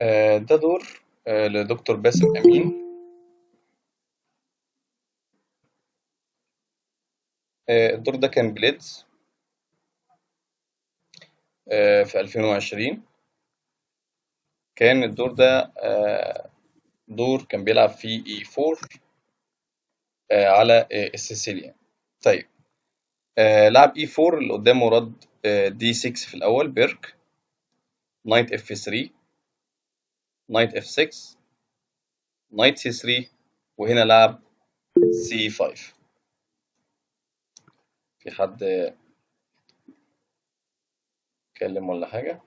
آه، ده دور لدكتور باسم أمين. الدور ده كان blitz في 2020. كان الدور ده دور كان بيلعب فيه E4 على ال Sicilian. طيب، لعب E4، اللي قدامه رد D6 في الأول، Pirc، knight F3، knight F6، knight C3، وهنا لعب C5. في حد اتكلم ولا حاجة؟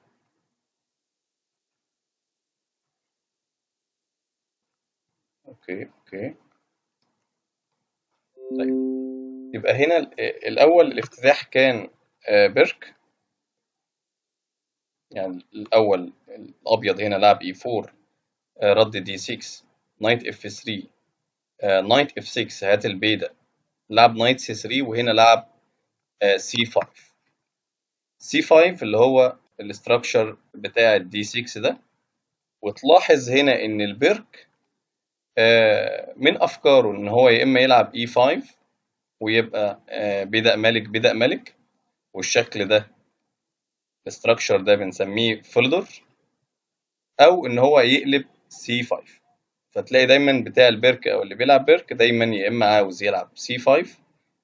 okay. طيب، يبقى هنا الأول الافتتاح كان Pirc، يعني الأول الأبيض هنا لعب E4، رد D6، knight F3، knight F6، هات البيدق، لعب knight C3، وهنا لعب C5. C5 اللي هو ال structure بتاع ال D6 ده. وتلاحظ هنا ان ال Pirc من افكاره ان هو يا اما يلعب E5 ويبقى بيدق ملك بيدق ملك، والشكل ده ال structure ده بنسميه Philidor، او ان هو يقلب C5. فتلاقي دايما بتاع ال Pirc او اللي بيلعب Pirc دايما يا اما عاوز يلعب C5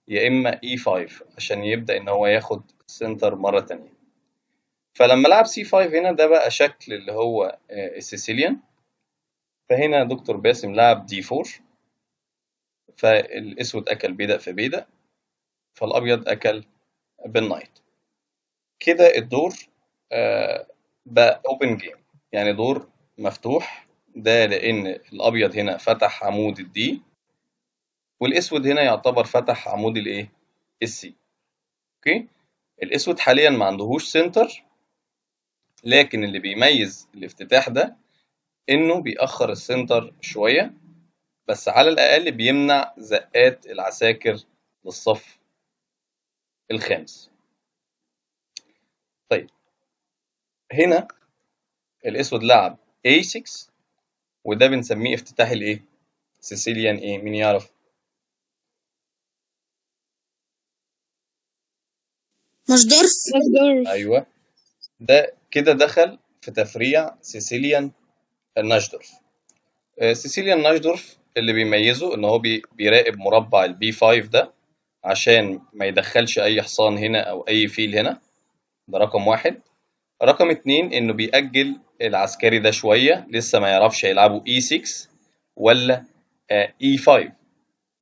يا اما E5 عشان يبدأ ان هو ياخد center مرة تانية. فلما لعب C5 هنا ده بقى شكل اللي هو ال Sicilian. فهنا دكتور باسم لعب D4، فالاسود اكل بيدق في بيدق، فالابيض اكل بال knight. كده الدور بقى open game، يعني دور مفتوح، ده لان الابيض هنا فتح عمود ال D، والاسود هنا يعتبر فتح عمود الايه؟ ال C. okay، الاسود حاليا ما عندهوش center، لكن اللي بيميز الافتتاح ده انه بيأخر ال center شوية، بس على الاقل بيمنع زقات العساكر للصف الخامس. طيب، هنا الاسود لعب A6، وده بنسميه افتتاح الايه؟ Sicilian ايه؟ مين يعرف؟ Najdorf. ايوه، ده كده دخل في تفريع Sicilian Najdorf. Sicilian Najdorf اللي بيميزه ان هو بيراقب مربع ال B 5 ده عشان ما يدخلش اي حصان هنا او اي فيل هنا، ده رقم واحد. رقم اتنين انه بيأجل العسكري ده شوية، لسه ما يعرفش هيلعبوا E6 ولا E5،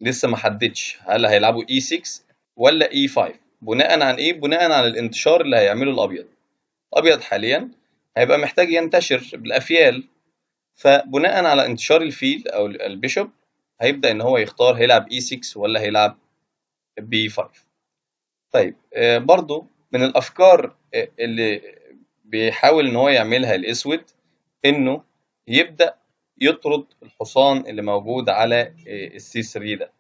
لسه ما حددش هل هيلعبوا E6 ولا E5. بناء عن ايه؟ بناء على الانتشار اللي هيعمله الابيض. الابيض حاليا هيبقى محتاج ينتشر بالافيال، فبناء على انتشار الفيل او ال bishop هيبدأ ان هو يختار هيلعب E6 ولا هيلعب B5. طيب، برضو من الافكار اللي بيحاول ان هو يعملها الاسود انه يبدأ يطرد الحصان اللي موجود على ال C 3 ده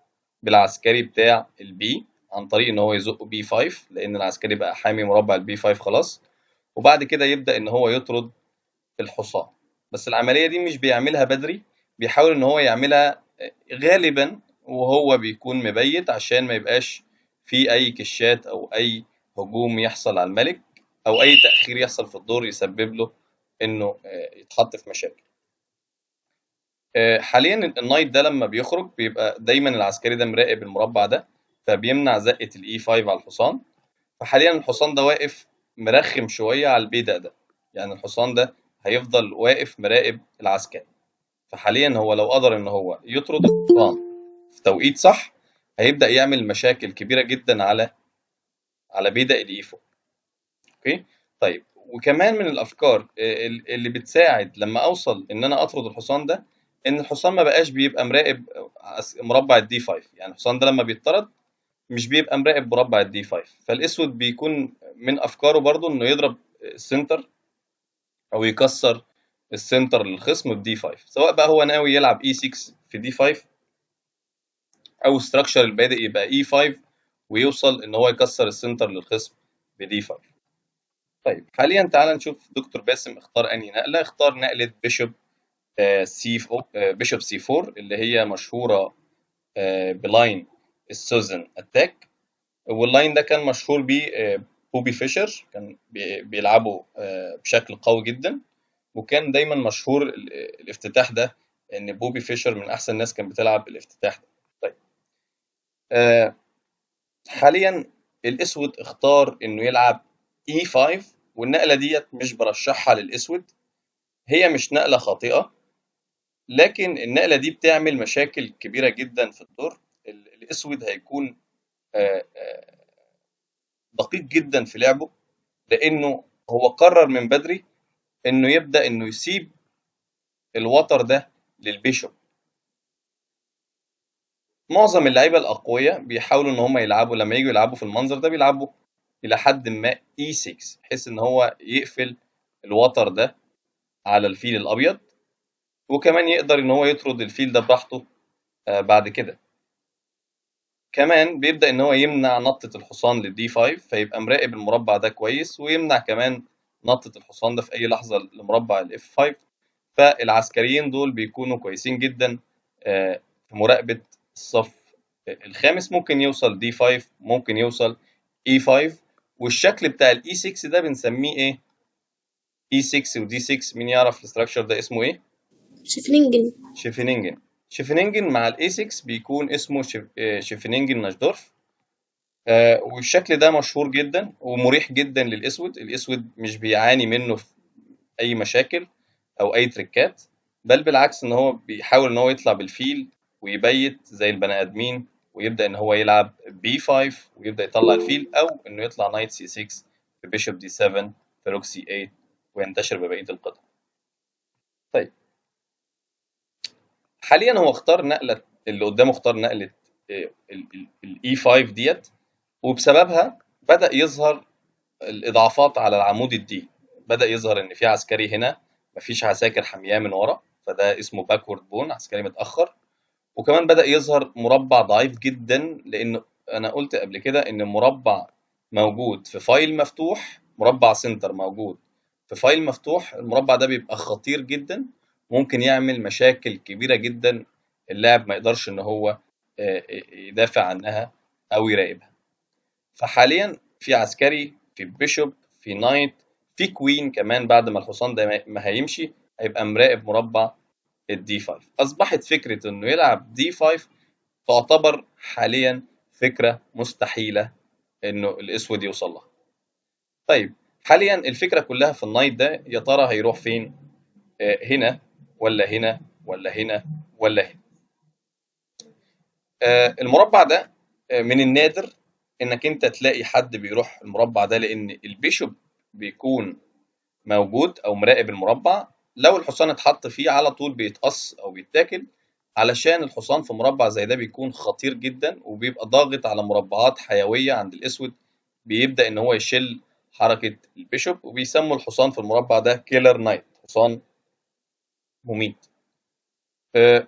بالعسكري بتاع ال B، عن طريق ان هو يزقه B 5، لان العسكري بقى حامي مربع ال B 5 خلاص، وبعد كده يبدأ ان هو يطرد الحصان. بس العملية دي مش بيعملها بدري، بيحاول ان هو يعملها غالبا وهو بيكون مبيت، عشان ما يبقاش في اي كشات او اي هجوم يحصل على الملك او اي تأخير يحصل في الدور يسبب له انه يتحط في مشاكل. حاليا ال knight ده لما بيخرج بيبقى دايما العسكري ده مراقب المربع ده، فبيمنع زقة ال E 5 على الحصان. فحاليا الحصان ده واقف مرخم شوية على البيدق ده، يعني الحصان ده هيفضل واقف مراقب العسكري. فحاليا هو لو قدر ان هو يطرد الحصان في توقيت صح هيبدأ يعمل مشاكل كبيرة جدا على بيدق ال E 4. okay، طيب، وكمان من الافكار اللي بتساعد لما اوصل ان انا اطرد الحصان ده، ان الحصان ما بقاش بيبقى مراقب مربع ال D 5، يعني الحصان ده لما بيطرد مش بيبقى مراقب مربع ال D 5، فالاسود بيكون من افكاره برضو انه يضرب ال center او يكسر ال center للخصم ب D 5، سواء بقى هو ناوي يلعب E 6 في D 5 او structure البادئ يبقى E 5 ويوصل ان هو يكسر ال center للخصم ب D 5. طيب حاليا تعال نشوف دكتور باسم اختار انهي نقله. اختار نقله bishop C bishop C 4 اللي هي مشهورة ب line ال Suzanne attack، وال line ده كان مشهور بيه بوبي فيشر، كان بيلعبه بشكل قوي جدا، وكان دايما مشهور الافتتاح ده ان بوبي فيشر من احسن الناس كان بتلعب الافتتاح ده. طيب حاليا الاسود اختار انه يلعب E5، والنقله ديت مش برشحها للاسود، هي مش نقله خاطئه، لكن النقلة دي بتعمل مشاكل كبيرة جدا في الدور. الاسود هيكون دقيق جدا في لعبه، لانه هو قرر من بدري انه يبدا انه يسيب الوتر ده لل bishop. معظم اللعيبة الاقوياء بيحاولوا ان هم يلعبوا، لما يجوا يلعبوا في المنظر ده بيلعبوا الى حد ما E6، بحيث ان هو يقفل الوتر ده على الفيل الابيض، وكمان يقدر ان هو يطرد الفيل ده براحته بعد كده. كمان بيبدأ ان هو يمنع نطة الحصان لل D 5، فيبقى مراقب المربع ده كويس، ويمنع كمان نطة الحصان ده في اي لحظة لمربع ال F 5. فالعسكريين دول بيكونوا كويسين جدا في مراقبة الصف الخامس. ممكن يوصل D 5، ممكن يوصل E 5، والشكل بتاع ال E 6 ده بنسميه ايه؟ E 6 و D 6، مين يعرف ال structure ده اسمه ايه؟ شيفنينجن. شيفنينجن. شيفنينجن مع ال A 6 بيكون اسمه شيفنينجن ناشدورف. والشكل ده مشهور جدا ومريح جدا للاسود. الاسود مش بيعاني منه في اي مشاكل او اي تريكات، بل بالعكس ان هو بيحاول ان هو يطلع بالفيل ويبيت زي البني ادمين، ويبدا ان هو يلعب B 5 ويبدا يطلع الفيل، او انه يطلع knight C 6 في bishop D 7 في rook C 8 وينتشر ببقية القطع. طيب حاليا هو اختار نقله اللي قدامه، اختار نقله ال E 5 ديت، وبسببها بدا يظهر الاضعافات على العمود ال D. بدا يظهر ان في عسكري هنا، مفيش عساكر حامياه من ورا، فده اسمه backward pawn، عسكري متاخر. وكمان بدا يظهر مربع ضعيف جدا، لان انا قلت قبل كده ان مربع موجود في file مفتوح، مربع center موجود في file مفتوح، المربع ده بيبقى خطير جدا، ممكن يعمل مشاكل كبيرة جدا اللاعب ما يقدرش ان هو يدافع عنها او يراقبها. فحاليا في عسكري، في bishop، في knight، في queen كمان. بعد ما الحصان ده ما هيمشي هيبقى مراقب مربع ال D 5. اصبحت فكرة انه يلعب D 5 تعتبر حاليا فكرة مستحيلة انه الاسود يوصل لها. طيب حاليا الفكرة كلها في ال knight ده، يا ترى هيروح فين؟ هنا ولا هنا ولا هنا ولا هنا؟ المربع ده من النادر انك انت تلاقي حد بيروح المربع ده، لان ال bishop بيكون موجود او مراقب المربع. لو الحصان اتحط فيه على طول بيتقص او بيتاكل، علشان الحصان في مربع زي ده بيكون خطير جدا، وبيبقى ضاغط على مربعات حيوية عند الاسود، بيبدأ ان هو يشل حركة ال bishop، وبيسموا الحصان في المربع ده killer knight، حصان مميت.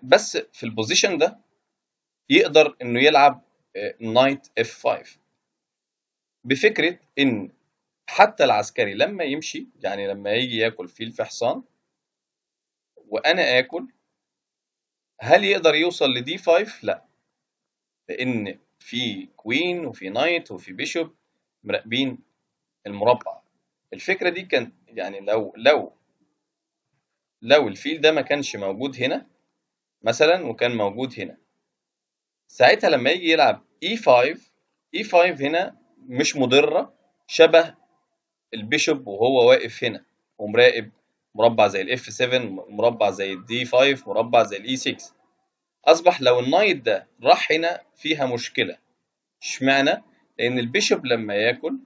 بس في ال position ده يقدر انه يلعب knight F 5، بفكرة ان حتى العسكري لما يمشي، يعني لما يجي ياكل فيل في حصان وانا اكل، هل يقدر يوصل ل D 5؟ لا، لان في queen وفي knight وفي bishop مراقبين المربع. الفكرة دي كان يعني لو الفيل ده ما كانش موجود هنا مثلا وكان موجود هنا، ساعتها لما يجي يلعب E5، E5 هنا مش مضرة، شبه ال bishop وهو واقف هنا ومراقب مربع زي ال F 7، مربع زي ال D 5، مربع زي ال E 6. اصبح لو ال knight ده راح هنا فيها مشكلة. اشمعنى؟ لان ال bishop لما ياكل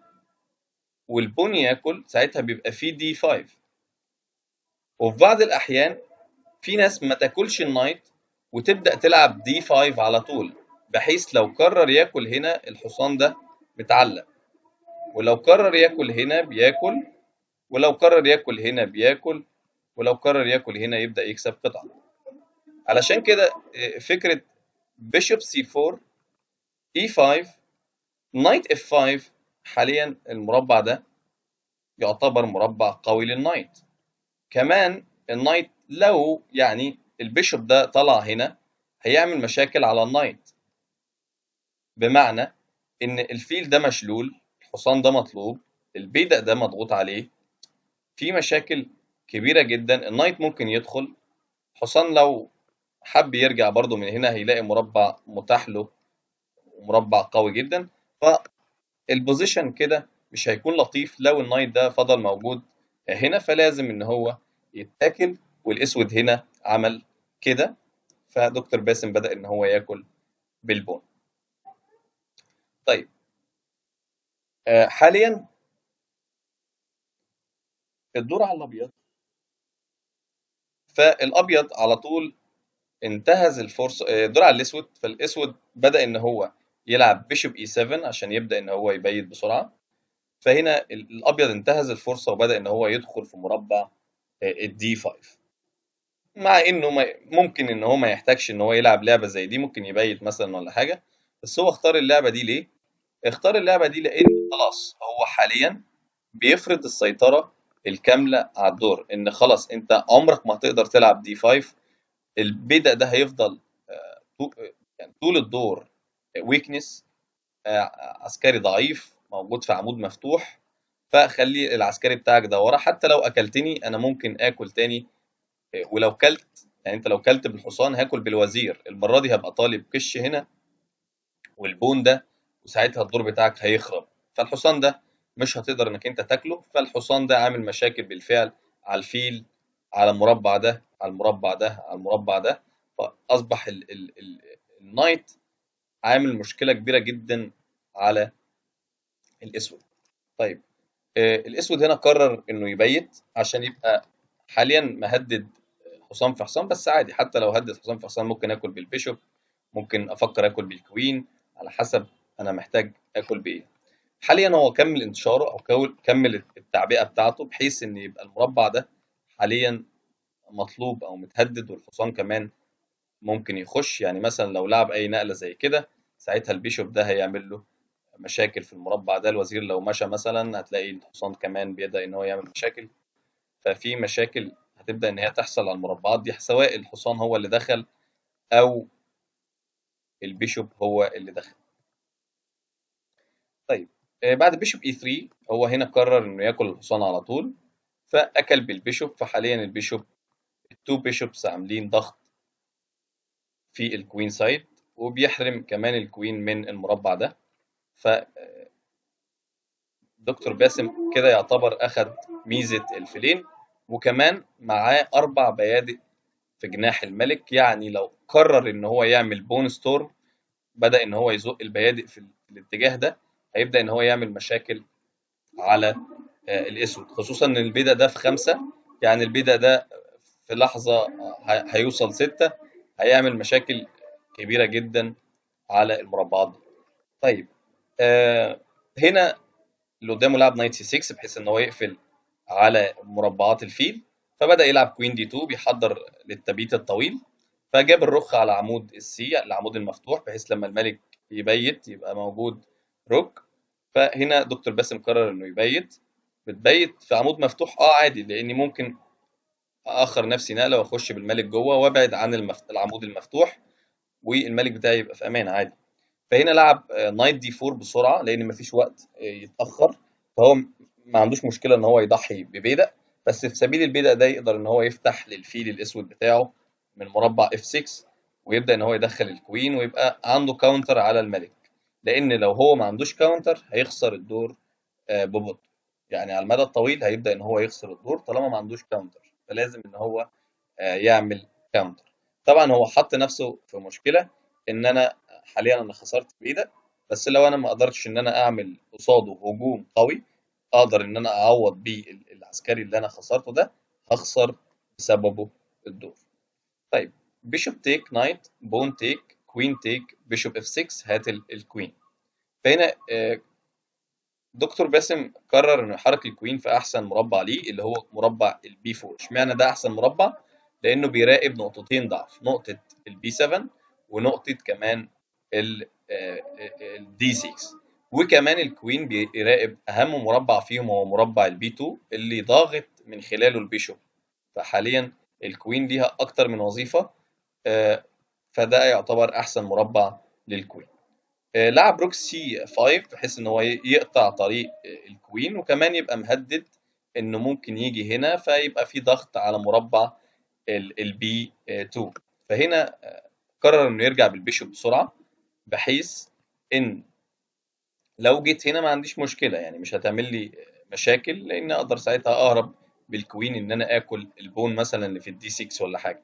وال pawn ياكل ساعتها بيبقى فيه D 5، وفي بعض الاحيان في ناس ما تاكلش ال knight وتبدا تلعب D 5 على طول، بحيث لو قرر ياكل هنا الحصان ده متعلق، ولو قرر ياكل هنا بياكل، ولو قرر ياكل هنا بياكل، ولو قرر ياكل هنا يبدأ يكسب قطعة. علشان كده فكرة bishop C4 E5 knight F5 حاليا المربع ده يعتبر مربع قوي لل knight. كمان ال knight لو يعني ال bishop ده طلع هنا هيعمل مشاكل على ال knight، بمعنى ان الفيل ده مشلول، الحصان ده مطلوب، البيدق ده مضغوط عليه، في مشاكل كبيرة جدا. ال knight ممكن يدخل، حصان لو حب يرجع برضو من هنا هيلاقي مربع متاح له ومربع قوي جدا. فال position كده مش هيكون لطيف لو ال knight ده فضل موجود هنا، فلازم ان هو يتاكل. والاسود هنا عمل كده، فدكتور باسم بدأ ان هو ياكل بال pawn. طيب حاليا الدور على الابيض، فالابيض على طول انتهز الفرصة. الدور على الاسود، فالاسود بدأ ان هو يلعب bishop e 7 عشان يبدأ ان هو يبيت بسرعة. فهنا الابيض انتهز الفرصة وبدأ ان هو يدخل في مربع ال d 5، مع انه ممكن ان هو ما يحتاجش ان هو يلعب لعبه زي دي، ممكن يبيت مثلا ولا حاجة، بس هو اختار اللعبة دي ليه؟ اختار اللعبة دي لان خلاص هو حاليا بيفرض السيطرة الكاملة على الدور، ان خلاص انت عمرك ما هتقدر تلعب d 5، البيدق ده هيفضل يعني طول الدور weakness، عسكري ضعيف موجود في عمود مفتوح، فخلي العسكري بتاعك ده ورا، حتى لو اكلتني انا ممكن اكل تاني، ولو كلت يعني انت لو كلت بالحصان هاكل بالوزير، المرة دي هبقى طالب كش هنا وال pawn ده، وساعتها الدور بتاعك هيخرب، فالحصان ده مش هتقدر انك انت تاكله. فالحصان ده عامل مشاكل بالفعل على الفيل، على المربع ده، على المربع ده، على المربع ده، فاصبح ال knight عامل مشكلة كبيرة جدا على الاسود. طيب الاسود هنا قرر انه يبيت عشان يبقى حاليا مهدد حصان في حصان، بس عادي حتى لو هدد حصان في حصان ممكن اكل بال bishop، ممكن افكر اكل بال queen، على حسب انا محتاج اكل بايه. حاليا هو كمل انتشاره او كمل التعبئه بتاعته، بحيث ان يبقى المربع ده حاليا مطلوب او متهدد، والحصان كمان ممكن يخش. يعني مثلا لو لعب اي نقله زي كده ساعتها ال bishop ده هيعمل له مشاكل في المربع ده، الوزير لو مشى مثلا هتلاقي الحصان كمان بيبدأ ان هو يعمل مشاكل، ففي مشاكل هتبدأ ان هي تحصل على المربعات دي، سواء الحصان هو اللي دخل او ال bishop هو اللي دخل. طيب بعد bishop e 3 هو هنا قرر انه ياكل الحصان على طول، فاكل بال bishop. فحاليا ال bishop ال two bishops عاملين ضغط في ال queen side، وبيحرم كمان ال queen من المربع ده. ف دكتور باسم كده يعتبر اخد ميزة الفيلين، وكمان معاه 4 بيادق في جناح الملك، يعني لو قرر ان هو يعمل pawn storm، بدأ ان هو يزق البيادق في الاتجاه ده، هيبدأ ان هو يعمل مشاكل على الاسود، خصوصا ان البيدق ده في 5، يعني البيدق ده في لحظة هيوصل 6، هيعمل مشاكل كبيرة جدا على المربعات دي. طيب هنا اللي قدامه لعب knight c 6 بحيث ان هو يقفل على مربعات الفيل، فبدأ يلعب queen d 2 بيحضر للتبييت الطويل، فجاب الرخ على عمود ال c العمود المفتوح، بحيث لما الملك يبيت يبقى موجود rook. فهنا دكتور باسم قرر انه يبيت، بتبيت في عمود مفتوح عادي، لاني ممكن اخر نفسي نقله واخش بالملك جوه وابعد عن العمود المفتوح، والملك بتاعي يبقى في امان عادي. فهنا لعب knight d 4 بسرعة لان مفيش وقت يتاخر، فهو ما عندوش مشكلة ان هو يضحي ببيدق، بس في سبيل البيدق ده يقدر ان هو يفتح للفيل الاسود بتاعه من مربع f 6، ويبدا ان هو يدخل ال queen، ويبقى عنده counter على الملك، لان لو هو ما عندوش counter هيخسر الدور ببطء، يعني على المدى الطويل هيبدا ان هو يخسر الدور طالما ما عندوش counter، فلازم ان هو يعمل counter. طبعا هو حط نفسه في مشكلة، ان انا حاليا انا خسرت بيدق، بس لو انا ما قدرتش ان انا اعمل قصاده هجوم قوي اقدر ان انا اعوض بيه العسكري اللي انا خسرته ده، هخسر بسببه الدور. طيب bishop take knight، pawn take، queen take، bishop f 6، هات ال queen. فهنا دكتور باسم قرر انه يحرك ال queen في احسن مربع ليه، اللي هو مربع ال b 4. اشمعنى ده احسن مربع؟ لانه بيراقب نقطتين ضعف، نقطة ال b 7 ونقطة كمان ال d 6، وكمان ال queen بيراقب اهم مربع فيهم، هو مربع ال B 2 اللي ضاغط من خلاله ال bishop. فحاليا ال queen ليها اكتر من وظيفة، فده يعتبر احسن مربع لل queen. لعب rook C 5 بحيث ان هو يقطع طريق ال queen، وكمان يبقى مهدد انه ممكن يجي هنا، فيبقى في ضغط على مربع ال B 2. فهنا قرر انه يرجع بال bishop بسرعة، بحيث ان لو جيت هنا ما عنديش مشكلة، يعني مش هتعمل لي مشاكل، لان اقدر ساعتها اهرب بال queen ان انا اكل ال pawn مثلا اللي في ال D 6 ولا حاجة.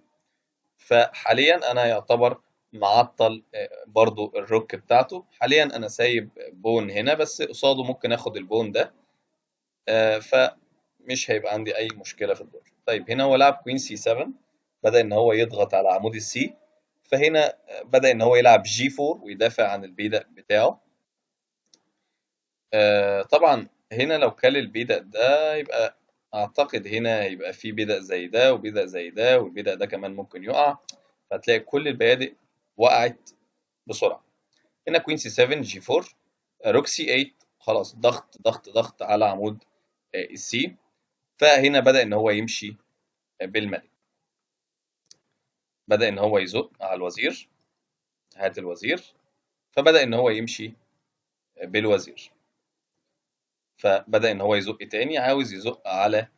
فحاليا انا يعتبر معطل برضو ال rook بتاعته. حاليا انا سايب pawn هنا، بس قصاده ممكن اخد ال pawn ده، فمش هيبقى عندي اي مشكلة في الدور. طيب هنا هو لعب queen C 7، بدا ان هو يضغط على عمود ال C. فهنا بدا ان هو يلعب G 4 ويدافع عن البيدق بتاعه. طبعا هنا لو كل البيدق ده يبقى اعتقد هنا يبقى في بيدق زي ده وبيدق زي ده، والبيدق ده كمان ممكن يقع، فتلاقي كل البيادق وقعت بسرعة. هنا queen C 7 G 4 rook C 8، خلاص ضغط ضغط ضغط على عمود ال C. فهنا بدأ ان هو يمشي بالملك، بدأ ان هو يزق على الوزير، هات الوزير، فبدأ ان هو يمشي بالوزير. فبدأ ان هو يزق تاني، عاوز يزق على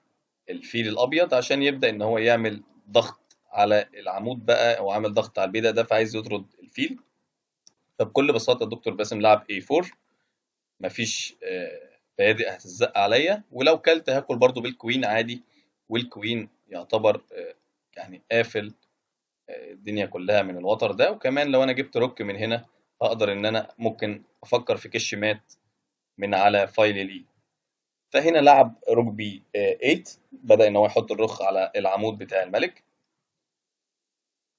الفيل الابيض عشان يبدأ ان هو يعمل ضغط على العمود بقى، او عامل ضغط على البيدق ده، فعايز يطرد الفيل. فبكل بساطة الدكتور باسم لعب A4، مفيش بيادق هتتزق عليا، ولو كلت هاكل برضو بال queen عادي، وال queen يعتبر يعني قافل الدنيا كلها من الوتر ده. وكمان لو انا جبت rook من هنا هقدر ان انا ممكن افكر في كش مات من على file ال E. فهنا لعب rook B 8، بدأ ان هو يحط الرخ على العمود بتاع الملك.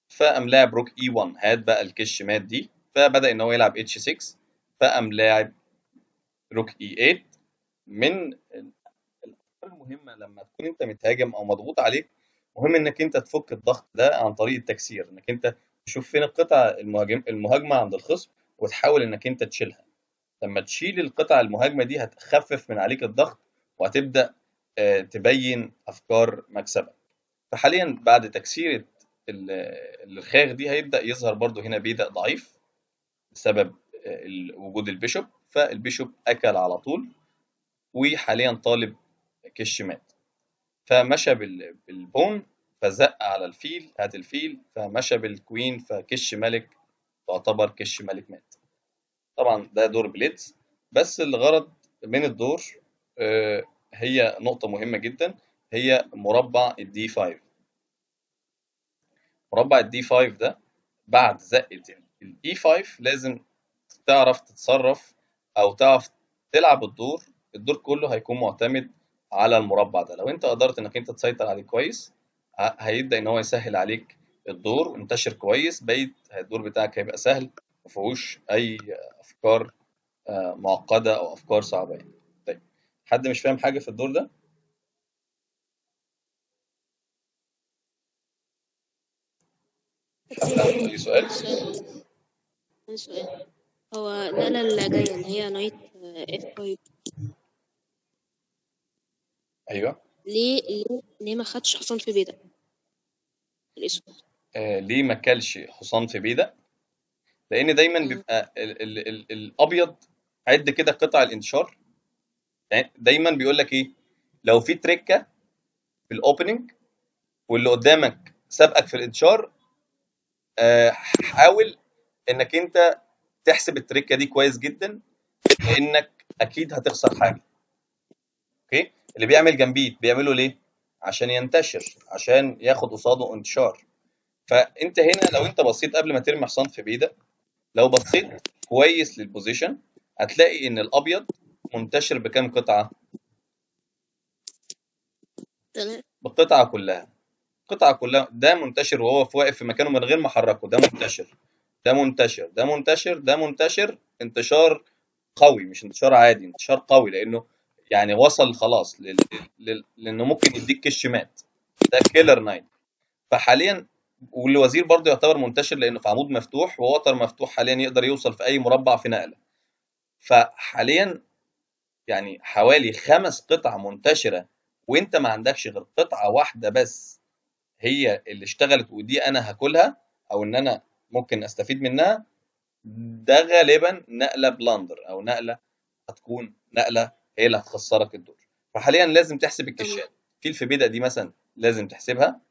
فقام لاعب rook E 1، هات بقى الكش مات دي. فبدأ ان هو يلعب H 6، فقام لاعب rook E 8. من الافكار المهمة لما تكون انت متهاجم او مضغوط عليك، مهم انك انت تفك الضغط ده عن طريق التكسير، انك انت تشوف فين القطع المهاجمه عند الخصم وتحاول انك انت تشيلها. لما تشيل القطع المهاجمه دي هتخفف من عليك الضغط، وهتبدا تبين افكار مكسبك. فحاليا بعد تكسيره الرخاخ دي هيبدا يظهر برضو هنا بيدق ضعيف بسبب وجود ال bishop، فال bishop اكل على طول، وحاليا طالب كش مات. فمشى بال pawn، فزق على الفيل، هات الفيل، فمشى بال queen، فكش ملك، تعتبر كش ملك مات. طبعا ده دور blitz، بس الغرض من الدور هي نقطة مهمة جدا، هي مربع ال D 5. مربع ال D 5 ده بعد زقة ال E 5 لازم تعرف تتصرف او تعرف تلعب الدور. الدور كله هيكون معتمد على المربع ده. لو انت قدرت انك انت تسيطر عليه كويس، هيبدأ ان هو يسهل عليك الدور، انتشر كويس، بقيت الدور بتاعك هيبقى سهل، مفيهوش اي افكار معقدة او افكار صعبة يعني. طيب حد مش فاهم حاجة في الدور ده؟ حد عنده اي سؤال؟ سؤال، هو النقلة اللي جاية اللي هي knight F 5، ايوه، ليه ما خدش حصان في بيدق الاسود؟ ليه ما كلش حصان في بيدق؟ لان دايما بيبقى ال ال ال الابيض عد كده قطع الانتشار، يعني دايما بيقول لك ايه، لو في تريكه في ال opening واللي قدامك سابقك في الانتشار، حاول انك انت تحسب التريكه دي كويس جدا، لانك اكيد هتخسر حاجة. okay، اللي بيعمل gambit بيعمله ليه؟ عشان ينتشر، عشان ياخد قصاده انتشار. فانت هنا لو انت بصيت قبل ما ترمي حصان في بيدق، لو بصيت كويس لل position هتلاقي ان الابيض منتشر بكام قطعه؟ تمام، بالقطعه كلها، القطعة كلها. ده منتشر وهو واقف في مكانه من غير ما احركه، ده منتشر، ده منتشر، ده منتشر، ده منتشر، انتشار قوي، مش انتشار عادي، انتشار قوي، لانه يعني وصل خلاص لانه ممكن يديك كش مات، ده killer knight. فحاليا والوزير برضه يعتبر منتشر لانه في عمود مفتوح ووتر مفتوح، حاليا يقدر يوصل في اي مربع في نقله. فحاليا يعني حوالي 5 قطع منتشرة، وانت ما عندكش غير قطعه واحدة بس هي اللي اشتغلت، ودي انا هاكلها او ان انا ممكن استفيد منها. ده غالبا نقله blunder، او نقله هتكون نقله هي اللي هتخسرك الدور. فحاليا لازم تحسب الكشات. فيل في بيدق دي مثلا لازم تحسبها،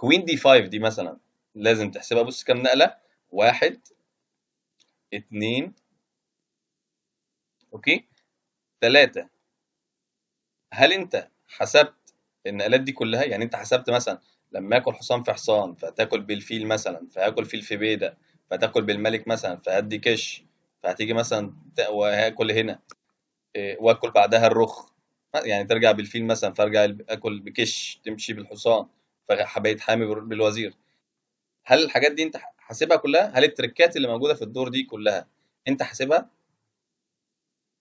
queen D 5 دي مثلا لازم تحسبها. بص كام نقله، 1 2 okay 3. هل انت حسبت النقلات دي كلها؟ يعني انت حسبت مثلا لما اكل حصان في حصان فتاكل بالفيل مثلا، فهاكل فيل في بيدق، فتاكل بالملك مثلا، فهدي كش، فهتيجي مثلا وهاكل هنا واكل بعدها الرخ، يعني ترجع بالفيل مثلا، فارجع اكل بكش، تمشي بالحصان، فبقيت حامي بالوزير. هل الحاجات دي انت حاسبها كلها؟ هل التريكات اللي موجودة في الدور دي كلها انت حاسبها؟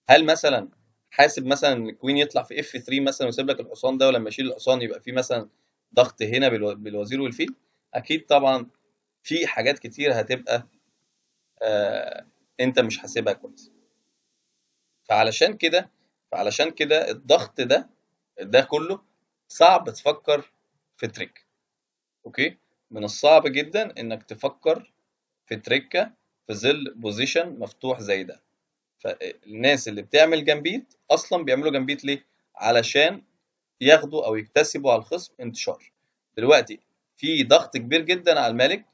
هل مثلا حاسب مثلا ان ال queen يطلع في F 3 مثلا ويسيب لك الحصان ده، ولما يشيل الحصان يبقى في مثلا ضغط هنا بالوزير والفيل؟ اكيد طبعا في حاجات كتير هتبقى انت مش حاسبها كويس. فعلشان كده الضغط ده كله صعب تفكر في trick. okay، من الصعب جدا انك تفكر في تريكه في ظل position مفتوح زي ده. فالناس اللي بتعمل gambit اصلا بيعملوا gambit ليه؟ علشان ياخدوا او يكتسبوا على الخصم انتشار. دلوقتي في ضغط كبير جدا على الملك،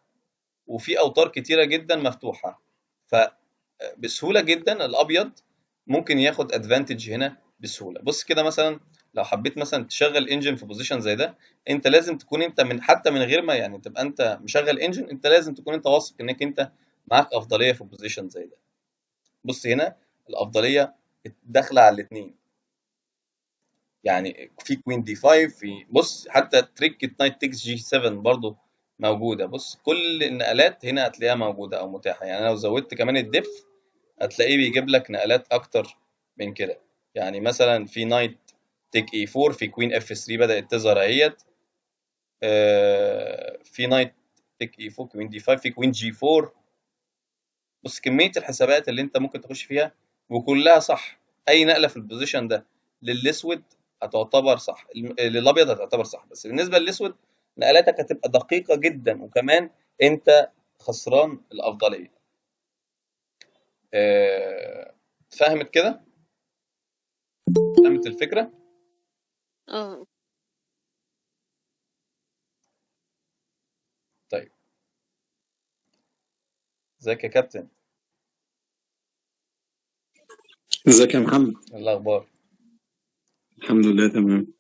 وفي اوتار كتيرة جدا مفتوحة، فبسهوله جدا الابيض ممكن ياخد advantage هنا بسهولة. بص كده مثلا لو حبيت مثلا تشغل engine في position زي ده، انت لازم تكون انت من حتى من غير ما يعني تبقى انت مشغل engine، انت لازم تكون انت واثق انك انت معاك افضلية في position زي ده. بص هنا الافضلية داخله على الاثنين، يعني في queen D 5، في بص حتى trick knight takes G 7 برضو موجودة. بص كل النقلات هنا هتلاقيها موجودة او متاحة. يعني انا لو زودت كمان ال depth هتلاقيه بيجيب لك نقلات اكتر من كده. يعني مثلا في knight take E 4، في queen F 3 بدات تظهر اهيت، في knight take E 4، queen D 5، في queen G 4. بص كمية الحسابات اللي انت ممكن تخش فيها وكلها صح. اي نقله في ال position ده للاسود هتعتبر صح، للابيض هتعتبر صح، بس بالنسبة للاسود نقلاتك هتبقى دقيقة جدا، وكمان انت خسران الافضلية. فهمت كده؟ فهمت الفكرة؟ اه. طيب ازيك يا كابتن؟ ازيك يا محمد؟ ايه الاخبار؟ الحمد لله تمام.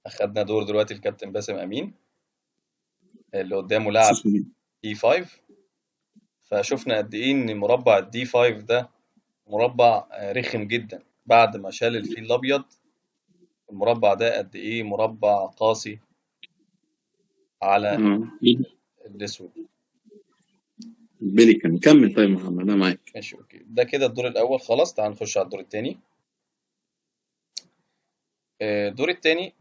اخدنا دور دلوقتي الكابتن باسم امين اللي قدامه لعب E 5، فشفنا قد ايه ان مربع ال D 5 ده مربع رخم جدا. بعد ما شال الفيل الابيض المربع ده قد ايه مربع قاسي على الاسود. بيليكان. كمل طيب محمد انا معاك. ماشي okay، ده كده الدور الاول خلاص. تعال نخش على الدور الثاني. الدور الثاني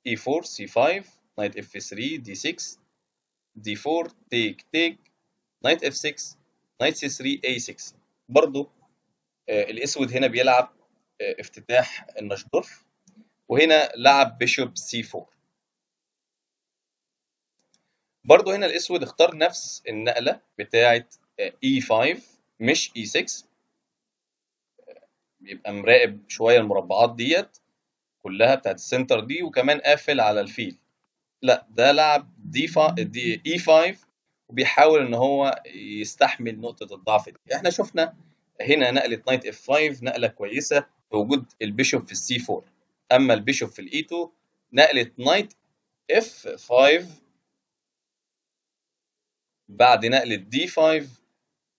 E4 C5 Knight F3 D6 D4 take take Knight F6 Knight C3 A6. برضو الاسود هنا بيلعب افتتاح النشدورف، وهنا لعب bishop C4. برضو هنا الاسود اختار نفس النقلة بتاعه E5 مش E6، بيبقى مراقب شوية المربعات ديت كلها بتاعت ال center دي، وكمان قافل على الفيل. لا ده لعب دي E5 وبيحاول ان هو يستحمل نقطة الضعف دي. احنا شفنا هنا نقله knight F5 نقله كويسة بوجود ال bishop في ال C 4، اما ال bishop في ال E 2 نقله knight F5 بعد نقله D 5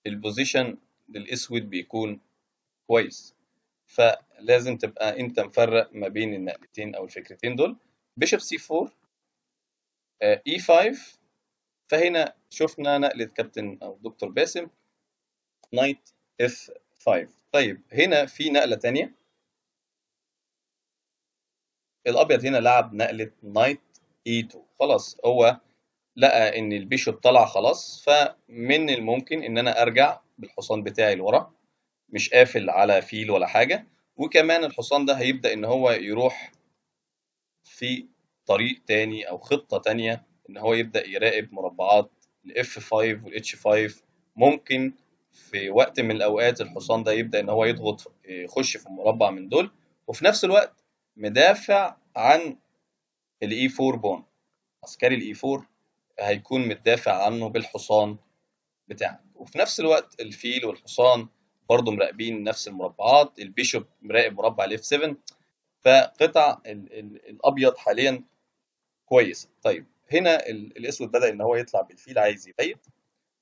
ال position للاسود بيكون كويس. فلازم تبقى انت مفرق ما بين النقلتين او الفكرتين دول. bishop C 4 E 5. فهنا شفنا نقلة كابتن او دكتور باسم knight F 5. طيب هنا في نقلة تانية، الابيض هنا لعب نقلة knight E 2. خلاص هو لقى ان ال bishop طلع خلاص، فمن الممكن ان انا ارجع بالحصان بتاعي لورا مش قافل على فيل ولا حاجة. وكمان الحصان ده هيبدأ إن هو يروح في طريق تاني أو خطة تانية، إن هو يبدأ يراقب مربعات ال F5 وال H5. ممكن في وقت من الأوقات الحصان ده يبدأ إن هو يضغط يخش في مربع من دول، وفي نفس الوقت مدافع عن ال E4 pawn. عسكري ال E4 هيكون متدافع عنه بالحصان بتاعك، وفي نفس الوقت الفيل والحصان برضو مراقبين نفس المربعات، ال bishop مراقب مربع ال F7. فقطع الابيض حاليا كويس. طيب هنا الاسود بدأ ان هو يطلع بالفيل، عايز يبيت،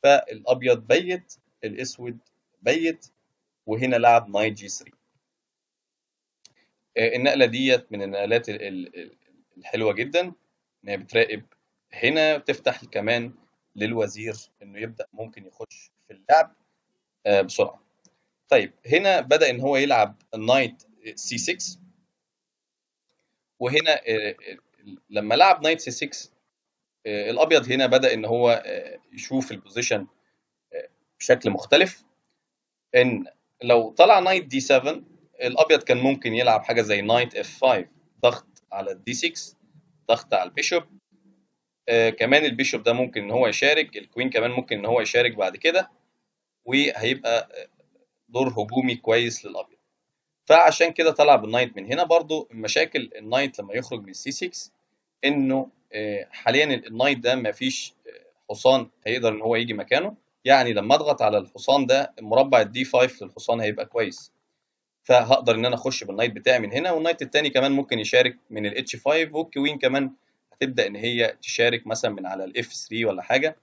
فالابيض بيت، الاسود بيت، وهنا لعب knight G 3. النقلة ديت من النقلات الحلوة جدا، ان هي بتراقب هنا، بتفتح كمان للوزير انه يبدأ ممكن يخش في اللعب بسرعة. طيب هنا بدأ ان هو يلعب ال knight C 6، وهنا لما لعب knight C 6 الابيض هنا بدأ ان هو يشوف ال position بشكل مختلف. ان لو طلع knight D 7 الابيض كان ممكن يلعب حاجة زي knight F 5، ضغط على ال D 6، ضغط على ال bishop. كمان ال bishop ده ممكن ان هو يشارك، ال queen كمان ممكن ان هو يشارك بعد كده، وهيبقى دور هجومي كويس للابيض. فعشان كده طلع بال knight من هنا. برضو مشاكل ال knight لما يخرج من C 6 انه حاليا ال knight ده مفيش حصان هيقدر ان هو يجي مكانه، يعني لما اضغط على الحصان ده مربع ال D 5 للحصان هيبقى كويس، فهقدر ان انا اخش بال knight بتاعي من هنا، وال knight التاني كمان ممكن يشارك من ال H 5، وال queen كمان هتبدا ان هي تشارك مثلا من على ال F 3 ولا حاجة.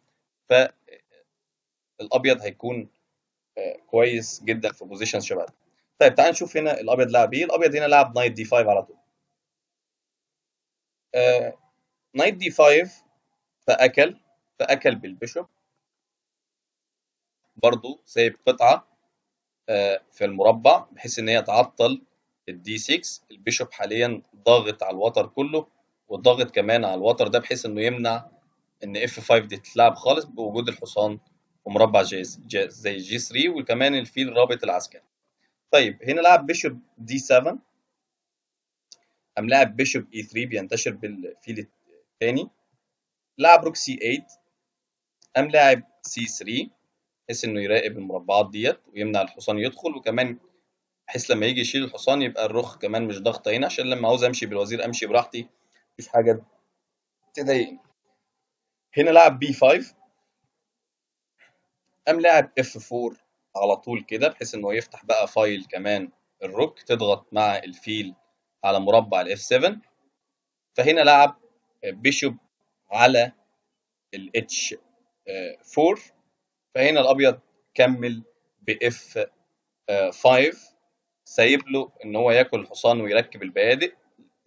فالابيض هيكون كويس جدا في position شبه ده. طيب تعال نشوف هنا الابيض لعب ايه. الابيض هنا لعب knight D 5 على طول. Knight D 5 فاكل بال bishop، برضو سايب قطعه في المربع بحيث ان هي تعطل ال D 6. ال bishop حاليا ضاغط على الوتر كله، وضاغط كمان على الوتر ده بحيث انه يمنع ان F 5 دي تتلعب خالص بوجود الحصان ومربع زي G 3، وكمان الفيل رابط العسكري. طيب هنا لعب bishop D 7، قام لعب bishop E 3 بينتشر بالفيل الثاني، لعب rook C 8، قام لاعب C 3 بحيث انه يراقب المربعات ديت ويمنع الحصان يدخل، وكمان بحيث لما يجي يشيل الحصان يبقى الرخ كمان مش ضاغطة هنا، عشان لما عاوز امشي بالوزير امشي براحتي، مفيش حاجة تضايقني. هنا لعب B 5، قام لاعب F 4 على طول كده بحيث انه يفتح بقى file كمان ال rook تضغط مع الفيل على مربع ال F 7. فهنا لعب bishop على ال H 4، فهنا الابيض كمل ب F 5، سايب له ان هو ياكل الحصان ويركب البيادق،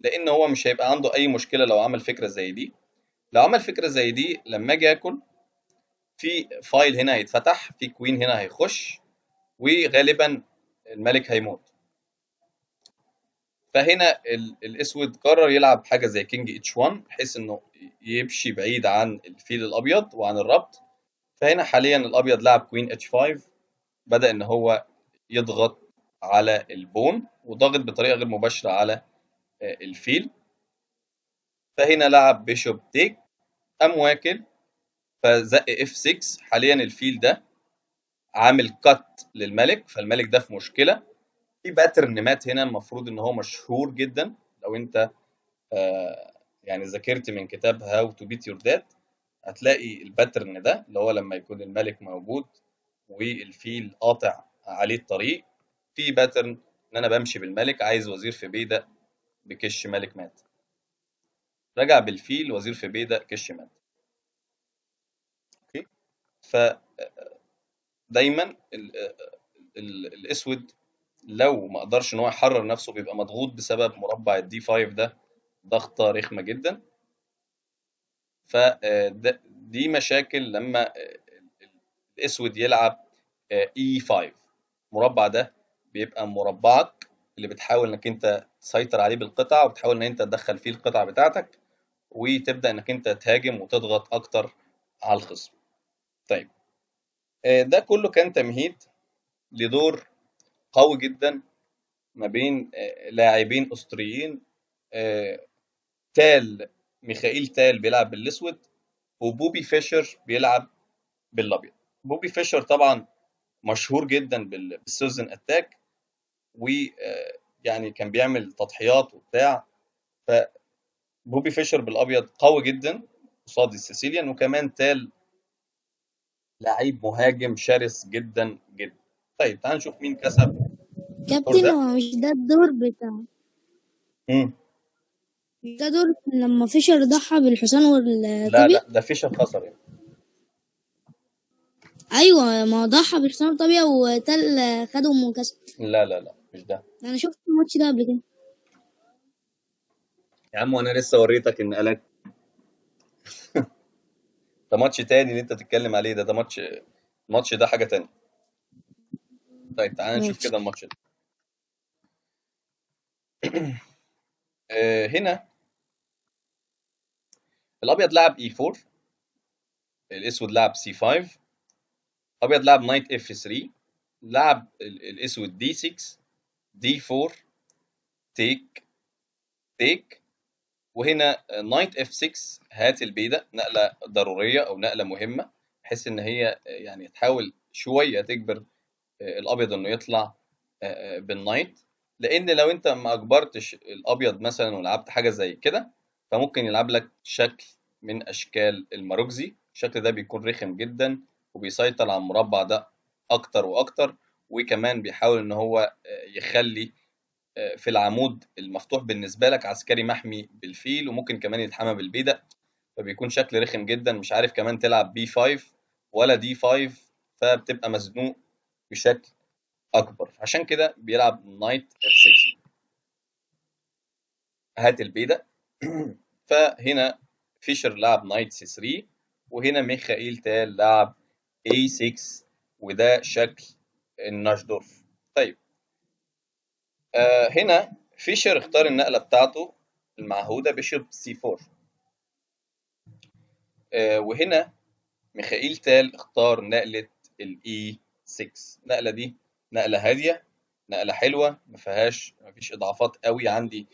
لان هو مش هيبقى عنده اي مشكلة لو عمل فكرة زي دي. لو عمل فكرة زي دي لما اجي اكل في file هنا هيتفتح، في queen هنا هيخش، وغالبا الملك هيموت. فهنا الاسود قرر يلعب حاجة زي king H 1 بحيث انه يمشي بعيد عن الفيل الابيض وعن الربط. فهنا حاليا الابيض لعب queen H 5، بدا ان هو يضغط على ال pawn وضغط بطريقة غير مباشرة على الفيل. فهنا لعب bishop take، قام واكل، فزق F 6. حاليا الفيل ده عامل cut للملك، فالملك ده في مشكلة. في pattern مات هنا المفروض ان هو مشهور جدا، لو انت يعني ذاكرت من كتاب How to Beat Your Dad هتلاقي ال pattern ده، اللي هو لما يكون الملك موجود والفيل قاطع عليه الطريق، في pattern ان انا بمشي بالملك، عايز وزير في بيدق بكش ملك مات، رجع بالفيل وزير في بيدق كش مات. okay، فدايما الاسود لو ما قدرش ان هو يحرر نفسه بيبقى مضغوط بسبب مربع ال D 5 ده، ضغطه رخمة جدا. فدي مشاكل لما الاسود يلعب E 5، المربع ده بيبقى مربعك اللي بتحاول انك انت تسيطر عليه بالقطع، وبتحاول ان انت تدخل فيه القطع بتاعتك، وتبدا انك انت تهاجم وتضغط اكتر على الخصم. طيب ده كله كان تمهيد لدور قوي جدا ما بين لاعبين اسطوريين. تال، ميخائيل تال بيلعب بالاسود، وبوبي فيشر بيلعب بالابيض. بوبي فيشر طبعا مشهور جدا بال Suzon attack، ويعني كان بيعمل تضحيات وبتاع. فبوبي فيشر بالابيض قوي جدا قصاد ال Sicilian، وكمان تال لعيب مهاجم شرس جدا جدا. طيب تعال نشوف مين كسب الدور كابتن، ده. هو مش ده الدور بتاع مش ده دور لما فيشر ضحى بالحصان لا والطابية؟ لا، ده فيشر خسر يعني. ايوه، ما هو ضحى بالحصان والطابية وتل خدهم وكسب. لا لا لا، مش ده انا شفت الماتش ده قبل كده يا عم، وانا لسه وريتك النقلات. ده ماتش تاني اللي انت تتكلم عليه ده ماتش، الماتش ده حاجة تانية. طيب تعال نشوف ماشي. كده الماتش ده. هنا الابيض لعب E4، الاسود لعب C5، الابيض لعب knight F3، لعب الاسود D6، D4، take take، وهنا knight F6. هات البيدق، نقلة ضرورية او نقلة مهمة، بحيث ان هي يعني تحاول شوية تجبر الابيض انه يطلع بال knight، لان لو انت ما اجبرتش الابيض مثلا ولعبت حاجة زي كده، فممكن يلعب لك شكل من اشكال الماروكزي. الشكل ده بيكون رخم جدا وبيسيطر على المربع ده اكتر واكتر، وكمان بيحاول ان هو يخلي في العمود المفتوح بالنسبة لك عسكري محمي بالفيل، وممكن كمان يتحمى بالبيدق، فبيكون شكل رخم جدا. مش عارف كمان تلعب B5 ولا D5، فبتبقى مزنوق بشكل اكبر. عشان كده بيلعب knight F6، هات البيدق. فهنا فيشر لعب knight C3، وهنا ميخائيل تال لعب A6، وده شكل الناشدورف. طيب هنا فيشر اختار النقلة بتاعته المعهودة bishop C4، وهنا ميخائيل تال اختار نقلة ال E6. النقلة دي نقلة هادية، نقلة حلوة، ما فيهاش، ما فيش إضعافات قوي عندي،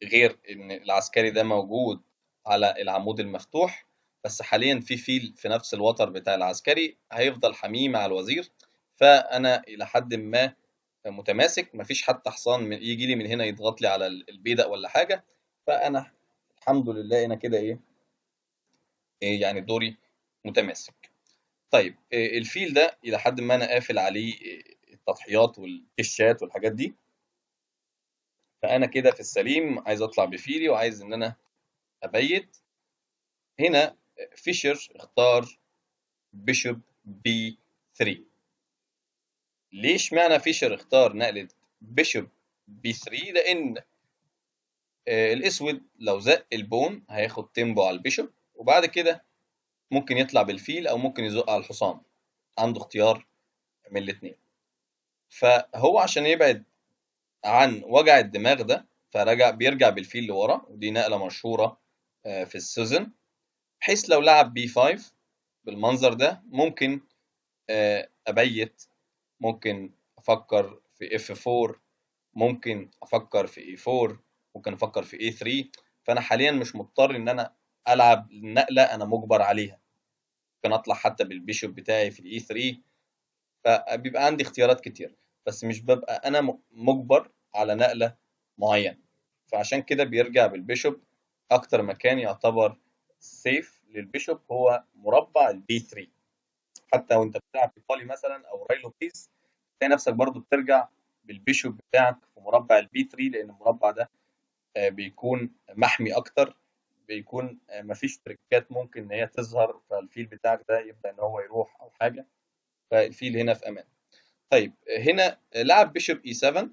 غير إن العسكري ده موجود على العمود المفتوح، بس حاليا في فيل في نفس الوتر بتاع العسكري هيفضل حمية مع الوزير، فأنا إلى حد ما متماسك، مفيش حتى حصان يجي لي من هنا يضغط لي على البيدق ولا حاجة. فأنا الحمد لله أنا كده إيه يعني دوري متماسك. طيب الفيل ده إلى حد ما أنا قافل عليه التضحيات والكشات والحاجات دي، فأنا كده في السليم، عايز أطلع بفيلي وعايز إن أنا أبيت. هنا فيشر اختار bishop B3. ليش معنى فيشر اختار نقلة bishop B3؟ لأن الأسود لو زق ال pawn هياخد tempo على ال bishop، وبعد كده ممكن يطلع بالفيل أو ممكن يزق على الحصان، عنده اختيار من الاتنين. فهو عشان يبعد عن وجع الدماغ ده فرجع، بيرجع بالفيل لورا، ودي نقلة مشهورة في ال Suzon، بحيث لو لعب B5 بالمنظر ده ممكن أبيت، ممكن أفكر في F4، ممكن أفكر في A4، ممكن أفكر في A3. فأنا حاليا مش مضطر إن أنا ألعب النقلة أنا مجبر عليها، ممكن أطلع حتى بال bishop بتاعي في ال E3، فبيبقى عندي اختيارات كتير، بس مش ببقى أنا مجبر على نقلة معينة. فعشان كده بيرجع بال bishop. أكتر مكان يعتبر safe لل bishop هو مربع ال B3. حتى وانت بتلعب ايطالي مثلا او Ruy Lopez، تلاقي نفسك برضو بترجع بال bishop بتاعك في مربع ال B3، لان المربع ده بيكون محمي اكتر، بيكون مفيش تريكات ممكن ان هي تظهر، فالفيل بتاعك ده يبدا ان هو يروح او حاجة، فالفيل هنا في امان. طيب هنا لعب bishop E7،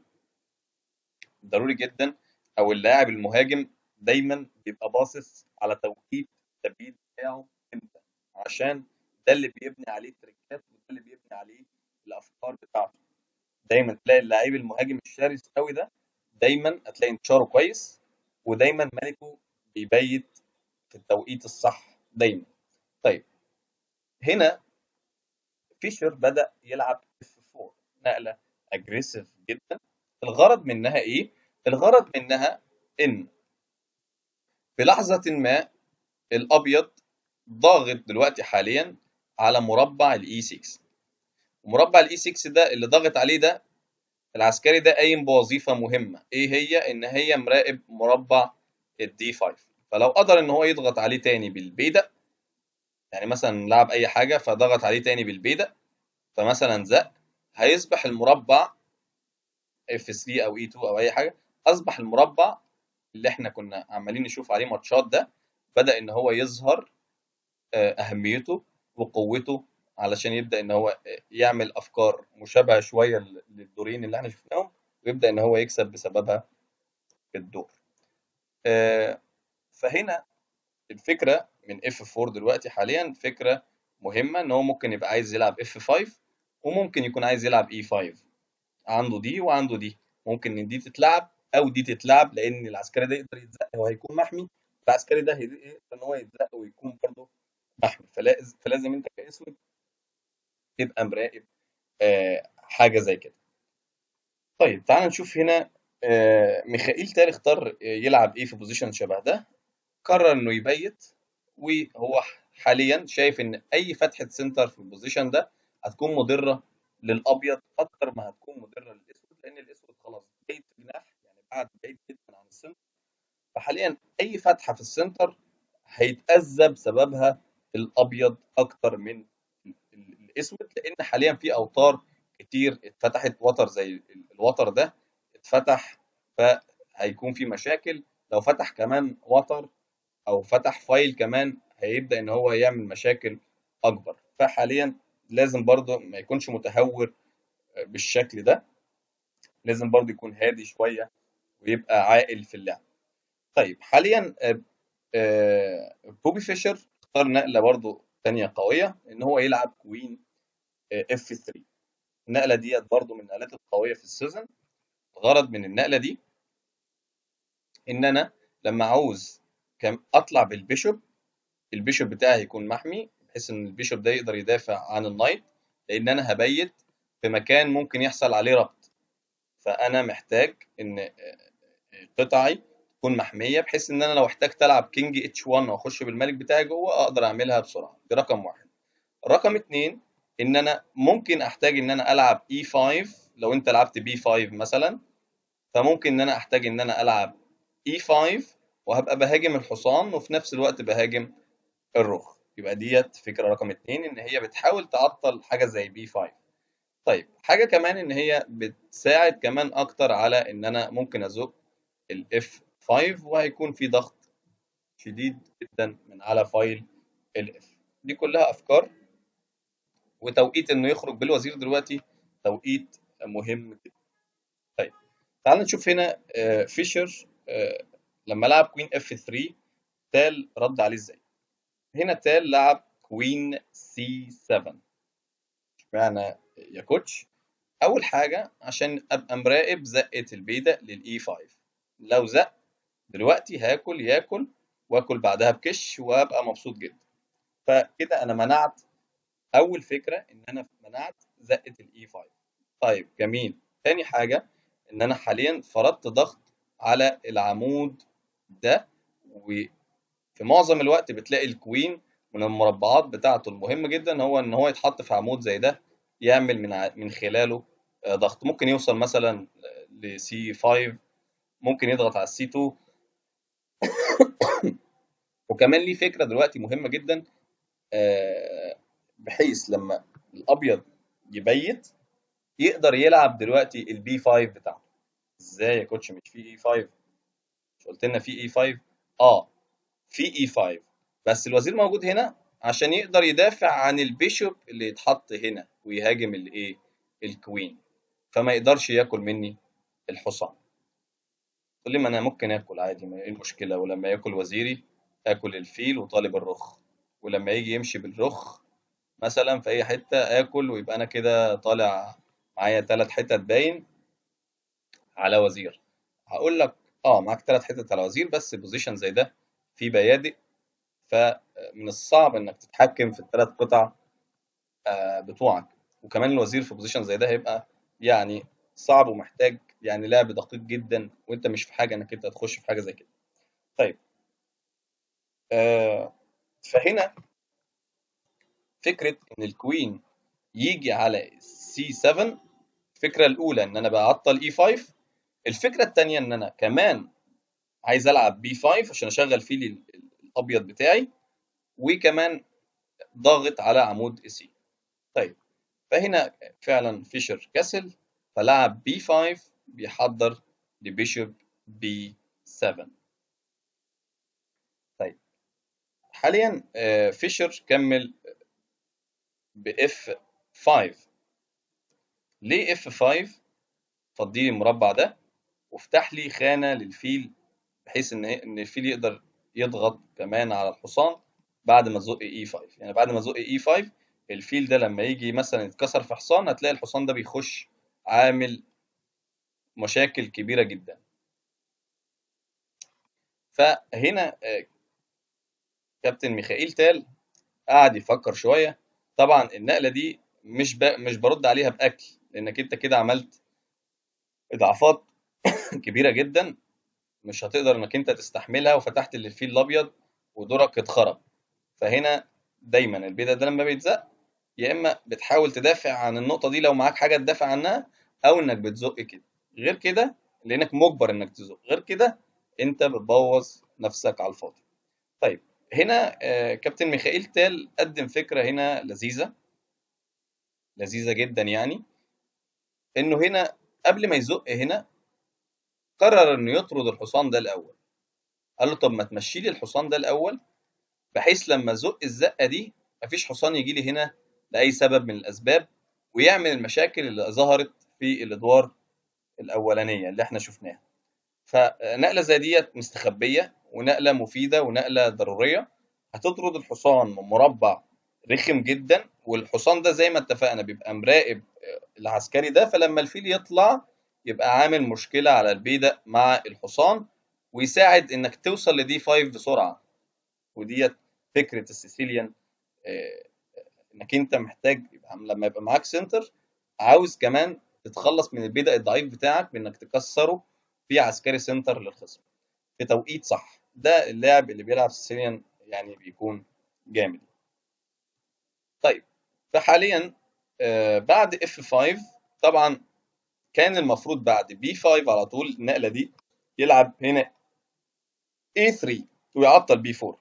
ضروري جدا، او اللاعب المهاجم دايما بيبقى باصص على توقيت التبديل بتاعه امتى، عشان ده اللي بيبني عليه التريكات وده اللي بيبني عليه الافكار بتاعته. دايما تلاقي اللاعب المهاجم الشرس قوي ده دايما هتلاقي انتشاره كويس، ودايما ملكه بيبيت في التوقيت الصح دايما. طيب هنا فيشر بدأ يلعب F4، نقلة aggressive جدا. الغرض منها ايه؟ الغرض منها ان في لحظة ما الابيض ضاغط دلوقتي حاليا على مربع ال E 6، ومربع ال E 6 ده اللي ضاغط عليه ده العسكري ده قايم بوظيفة مهمة، ايه هي؟ ان هي مراقب مربع ال D 5. فلو قدر ان هو يضغط عليه تاني بالبيدق، يعني مثلا لعب اي حاجة فضغط عليه تاني بالبيدق، فمثلا زق، هيصبح المربع F 3 او E 2 او اي حاجة، اصبح المربع اللي احنا كنا عمالين نشوف عليه ماتشات ده بدأ ان هو يظهر اهميته وقوته، علشان يبدأ ان هو يعمل افكار مشابهة شوية للدورين اللي احنا شفناهم، ويبدأ ان هو يكسب بسببها الدور. فهنا الفكرة من F 4 دلوقتي حاليا فكرة مهمة، ان هو ممكن يبقى عايز يلعب F 5، وممكن يكون عايز يلعب E 5، عنده دي وعنده دي، ممكن ان دي تتلعب او دي تتلعب، لان العسكري ده يقدر يتزق وهيكون محمي، العسكري ده هيقدر ان هو يتزق ويكون برضه محمي. فلازم انت كاسود تبقى مراقب حاجة زي كده. طيب تعال نشوف هنا ميخائيل تال اختار يلعب ايه في position شبه ده. قرر انه يبيت، وهو حاليا شايف ان اي فتحه center في ال position ده هتكون مضرة للابيض اكتر ما هتكون مضرة للاسود، لان الاسود خلاص بعيد في جناح، يعني بعد بعيد جدا عن ال center، فحاليا اي فتحه في ال center هيتاذى بسببها الابيض اكتر من الاسود، لان حاليا في اوتار كتير اتفتحت، وتر زي الوتر ده اتفتح، فهيكون في مشاكل. لو فتح كمان وتر او فتح file كمان هيبدا ان هو يعمل مشاكل اكبر. فحاليا لازم برضه ما يكونش متهور بالشكل ده، لازم برضه يكون هادي شوية ويبقى عاقل في اللعب. طيب حاليا بوبي فيشر اختار نقله برضه تانية قوية، ان هو يلعب queen F 3. النقلة ديت برضه من النقلات القوية في ال season. الغرض من النقلة دي ان انا لما عاوز اطلع بال bishop، ال bishop بتاعي يكون محمي، بحيث ان ال bishop ده يقدر يدافع عن ال knight، لان انا هبيت في مكان ممكن يحصل عليه ربط، فانا محتاج ان قطعي تكون محمية، بحيث ان انا لو احتجت العب king H 1 واخش بالملك بتاعي جوه اقدر اعملها بسرعة. دي رقم واحد. رقم اتنين ان انا ممكن احتاج ان انا العب E 5، لو انت لعبت B 5 مثلا، فممكن ان انا احتاج ان انا العب E 5 وهبقى بهاجم الحصان وفي نفس الوقت بهاجم الرخ. يبقى ديت فكرة رقم اتنين، ان هي بتحاول تعطل حاجة زي B 5. طيب حاجة كمان ان هي بتساعد كمان اكتر على ان انا ممكن ازق ال F 5 وهيكون في ضغط شديد جدا من على file ال F. دي كلها افكار، وتوقيت انه يخرج بالوزير دلوقتي توقيت مهم جدا. طيب تعال نشوف هنا فيشر لما لعب queen F 3 تال رد عليه ازاي. هنا تال لعب queen C 7. اشمعنى يا coach؟ اول حاجة عشان ابقى مراقب زقه البيدق لل E 5، لو زق دلوقتي هاكل ياكل واكل بعدها بكش وابقى مبسوط جدا. فكده انا منعت اول فكرة، ان انا منعت زقه ال E 5. طيب جميل. تاني حاجة ان انا حاليا فرضت ضغط على العمود ده، وفي معظم الوقت بتلاقي ال queen من المربعات بتاعته المهم جدا هو ان هو يتحط في عمود زي ده، يعمل من خلاله ضغط. ممكن يوصل مثلا ل C 5، ممكن يضغط على ال C 2. وكمان ليه فكرة دلوقتي مهمة جدا، بحيث لما الابيض يبيت يقدر يلعب دلوقتي ال B 5 بتاعته. ازاي يا coach؟ مش في E 5؟ مش قلت لنا في E 5؟ في E 5، بس الوزير موجود هنا عشان يقدر يدافع عن ال bishop اللي يتحط هنا ويهاجم الايه؟ ال queen، فما يقدرش ياكل مني الحصان. تقول لي ما انا ممكن اكل عادي، ما ايه المشكلة؟ ولما ياكل وزيري اكل الفيل وطالب الرخ، ولما يجي يمشي بالرخ مثلا في اي حتة اكل، ويبقى انا كده طالع معايا 3 حتت باين على وزير. هقول لك معاك 3 حتت على وزير، بس position زي ده في بيادق، فمن الصعب انك تتحكم في ال3 قطع بتوعك، وكمان الوزير في position زي ده هيبقى يعني صعب ومحتاج يعني لعب دقيق جدا، وانت مش في حاجة انك انت تخش في حاجة زي كده. طيب فهنا فكرة ان ال queen يجي على C7، الفكرة الاولى ان انا بعطل E5، الفكرة الثانية ان انا كمان عايز العب B5 عشان اشغل فيل الابيض بتاعي، وكمان ضاغط على عمود C. طيب فهنا فعلا فيشر كسل فلعب B5 بيحضر ل bishop B7. طيب حاليا فيشر كمل ب F5. ليه F5؟ فضي لي المربع ده وافتح لي خانة للفيل، بحيث ان الفيل يقدر يضغط كمان على الحصان بعد ما تزق E5. يعني بعد ما تزق E5 الفيل ده لما يجي مثلا يتكسر في حصان، هتلاقي الحصان ده بيخش عامل مشاكل كبيرة جدا. فهنا كابتن ميخائيل تال قعد يفكر شوية. طبعا النقلة دي مش برد عليها بأكل، لأنك انت كده عملت إضعافات كبيرة جدا مش هتقدر انك انت تستحملها، وفتحت للفيل الأبيض ودورك اتخرب. فهنا دايما البيدق ده لما بيتزق يا اما بتحاول تدافع عن النقطة دي لو معاك حاجة تدافع عنها، او انك بتزق كده. غير كده لانك مجبر انك تزق، غير كده انت بتبوظ نفسك على الفاضي. طيب هنا كابتن ميخائيل تال قدم فكرة هنا لذيذة لذيذة جدا، يعني انه هنا قبل ما يزق هنا قرر انه يطرد الحصان ده الاول. قال له طب ما تمشي لي الحصان ده الاول، بحيث لما ازق الزقه دي مفيش حصان يجي لي هنا لاي سبب من الاسباب ويعمل المشاكل اللي ظهرت في الادوار الاولانية اللي احنا شفناها. فنقله زي ديت مستخبيه ونقله مفيدة ونقله ضرورية، هتطرد الحصان من مربع رخم جدا، والحصان ده زي ما اتفقنا بيبقى مراقب العسكري ده، فلما الفيل يطلع يبقى عامل مشكلة على البيدق مع الحصان، ويساعد انك توصل ل D5 بسرعة. وديت فكرة ال Sicilian، انك انت محتاج يبقى لما يبقى معاك center عاوز كمان تتخلص من البيدق الضعيف بتاعك بانك تكسره في عسكري center للخصم في توقيت صح. ده اللاعب اللي بيلعب Sicilian يعني بيكون جامد. طيب فحاليا بعد F5 طبعا كان المفروض بعد B5 على طول النقلة دي يلعب هنا A3 ويعطل B4.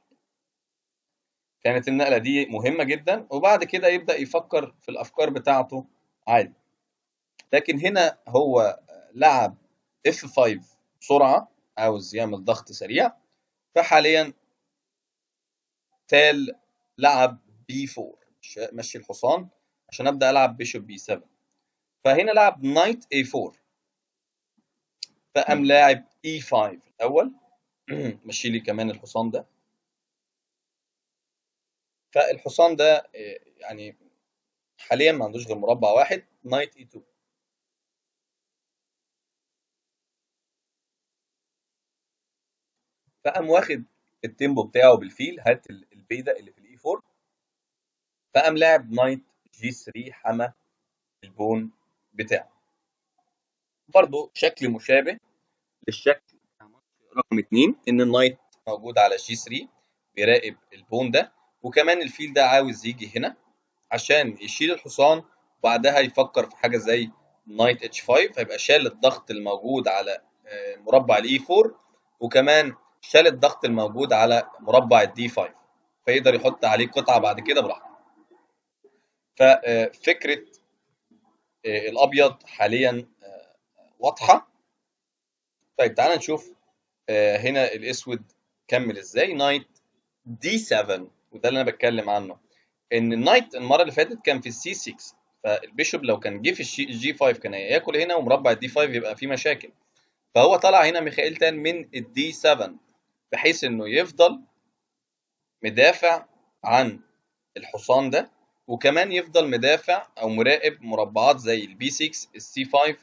كانت النقلة دي مهمة جدا، وبعد كده يبدأ يفكر في الأفكار بتاعته عادي. لكن هنا هو لعب F5 بسرعة، عاوز يعمل ضغط سريع. فحاليا تال لعب B4، مشي الحصان عشان أبدأ ألعب bishop B7. فهنا لعب knight A4، فقام لاعب E5 الأول، مشي لي كمان الحصان ده. فالحصان ده يعني حاليا ما عندوش غير مربع واحد، knight E2. فقام واخد ال tempo بتاعه بالفيل، هات البيدق اللي في ال E4. فقام لاعب knight G3، حمى ال pawn بتاعه. برضه شكل مشابه للشكل رقم 2، ان ال knight موجود على G3 بيراقب ال pawn ده، وكمان الفيل ده عاوز يجي هنا عشان يشيل الحصان، وبعدها يفكر في حاجة زي knight H5، هيبقى شال الضغط الموجود على مربع ال E4، وكمان شال الضغط الموجود على مربع ال D5، فيقدر يحط عليه قطعه بعد كده براحته. ففكره الابيض حاليا واضحة. طيب تعالى نشوف هنا الاسود كمل ازاي. knight D7، وده اللي انا بتكلم عنه، ان ال knight المرة اللي فاتت كان في ال C6، فال bishop لو كان جه في ال G5 كان هياكل هنا، ومربع ال D5 يبقى فيه مشاكل. فهو طلع هنا ميخائيل تال من ال D7 بحيث انه يفضل مدافع عن الحصان ده، وكمان يفضل مدافع او مراقب مربعات زي ال B6 ال C5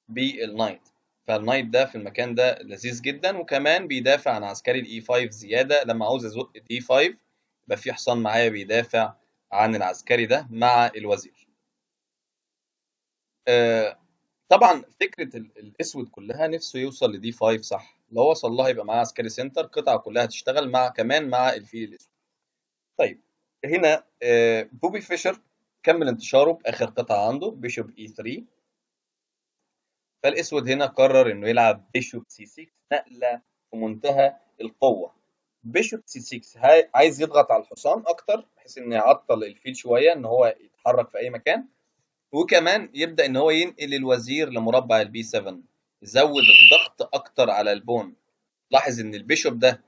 بال knight. فال knight ده في المكان ده لذيذ جدا، وكمان بيدافع عن عسكري ال E5 زيادة. لما عاوز ازق D5 يبقى في حصان معايا بيدافع عن العسكري ده مع الوزير. طبعا فكرة الاسود كلها نفسه يوصل ل D 5، صح؟ لو وصل لها يبقى معاه عسكري center، قطعه كلها تشتغل مع كمان مع الفيل الاسود. طيب هنا بوبي فيشر كمل انتشاره باخر قطعه عنده bishop E 3. فالاسود هنا قرر انه يلعب bishop C 6، نقله في منتهى القوة. bishop C 6 عايز يضغط على الحصان اكتر بحيث انه يعطل الفيل شوية ان هو يتحرك في اي مكان، وكمان يبدا ان هو ينقل الوزير لمربع ال B 7، يزود الضغط اكتر على ال pawn. لاحظ ان ال bishop ده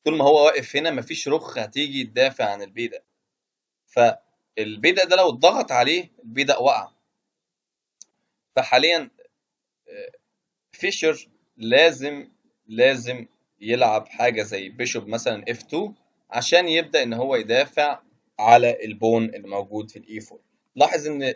طول ما هو واقف هنا مفيش رخ هتيجي تدافع عن البيدق، فالبيدق ده لو اتضغط عليه البيدق وقع. فحاليا فيشر لازم يلعب حاجة زي bishop مثلا F 2 عشان يبدا ان هو يدافع على ال pawn اللي موجود في ال E 4. لاحظ ان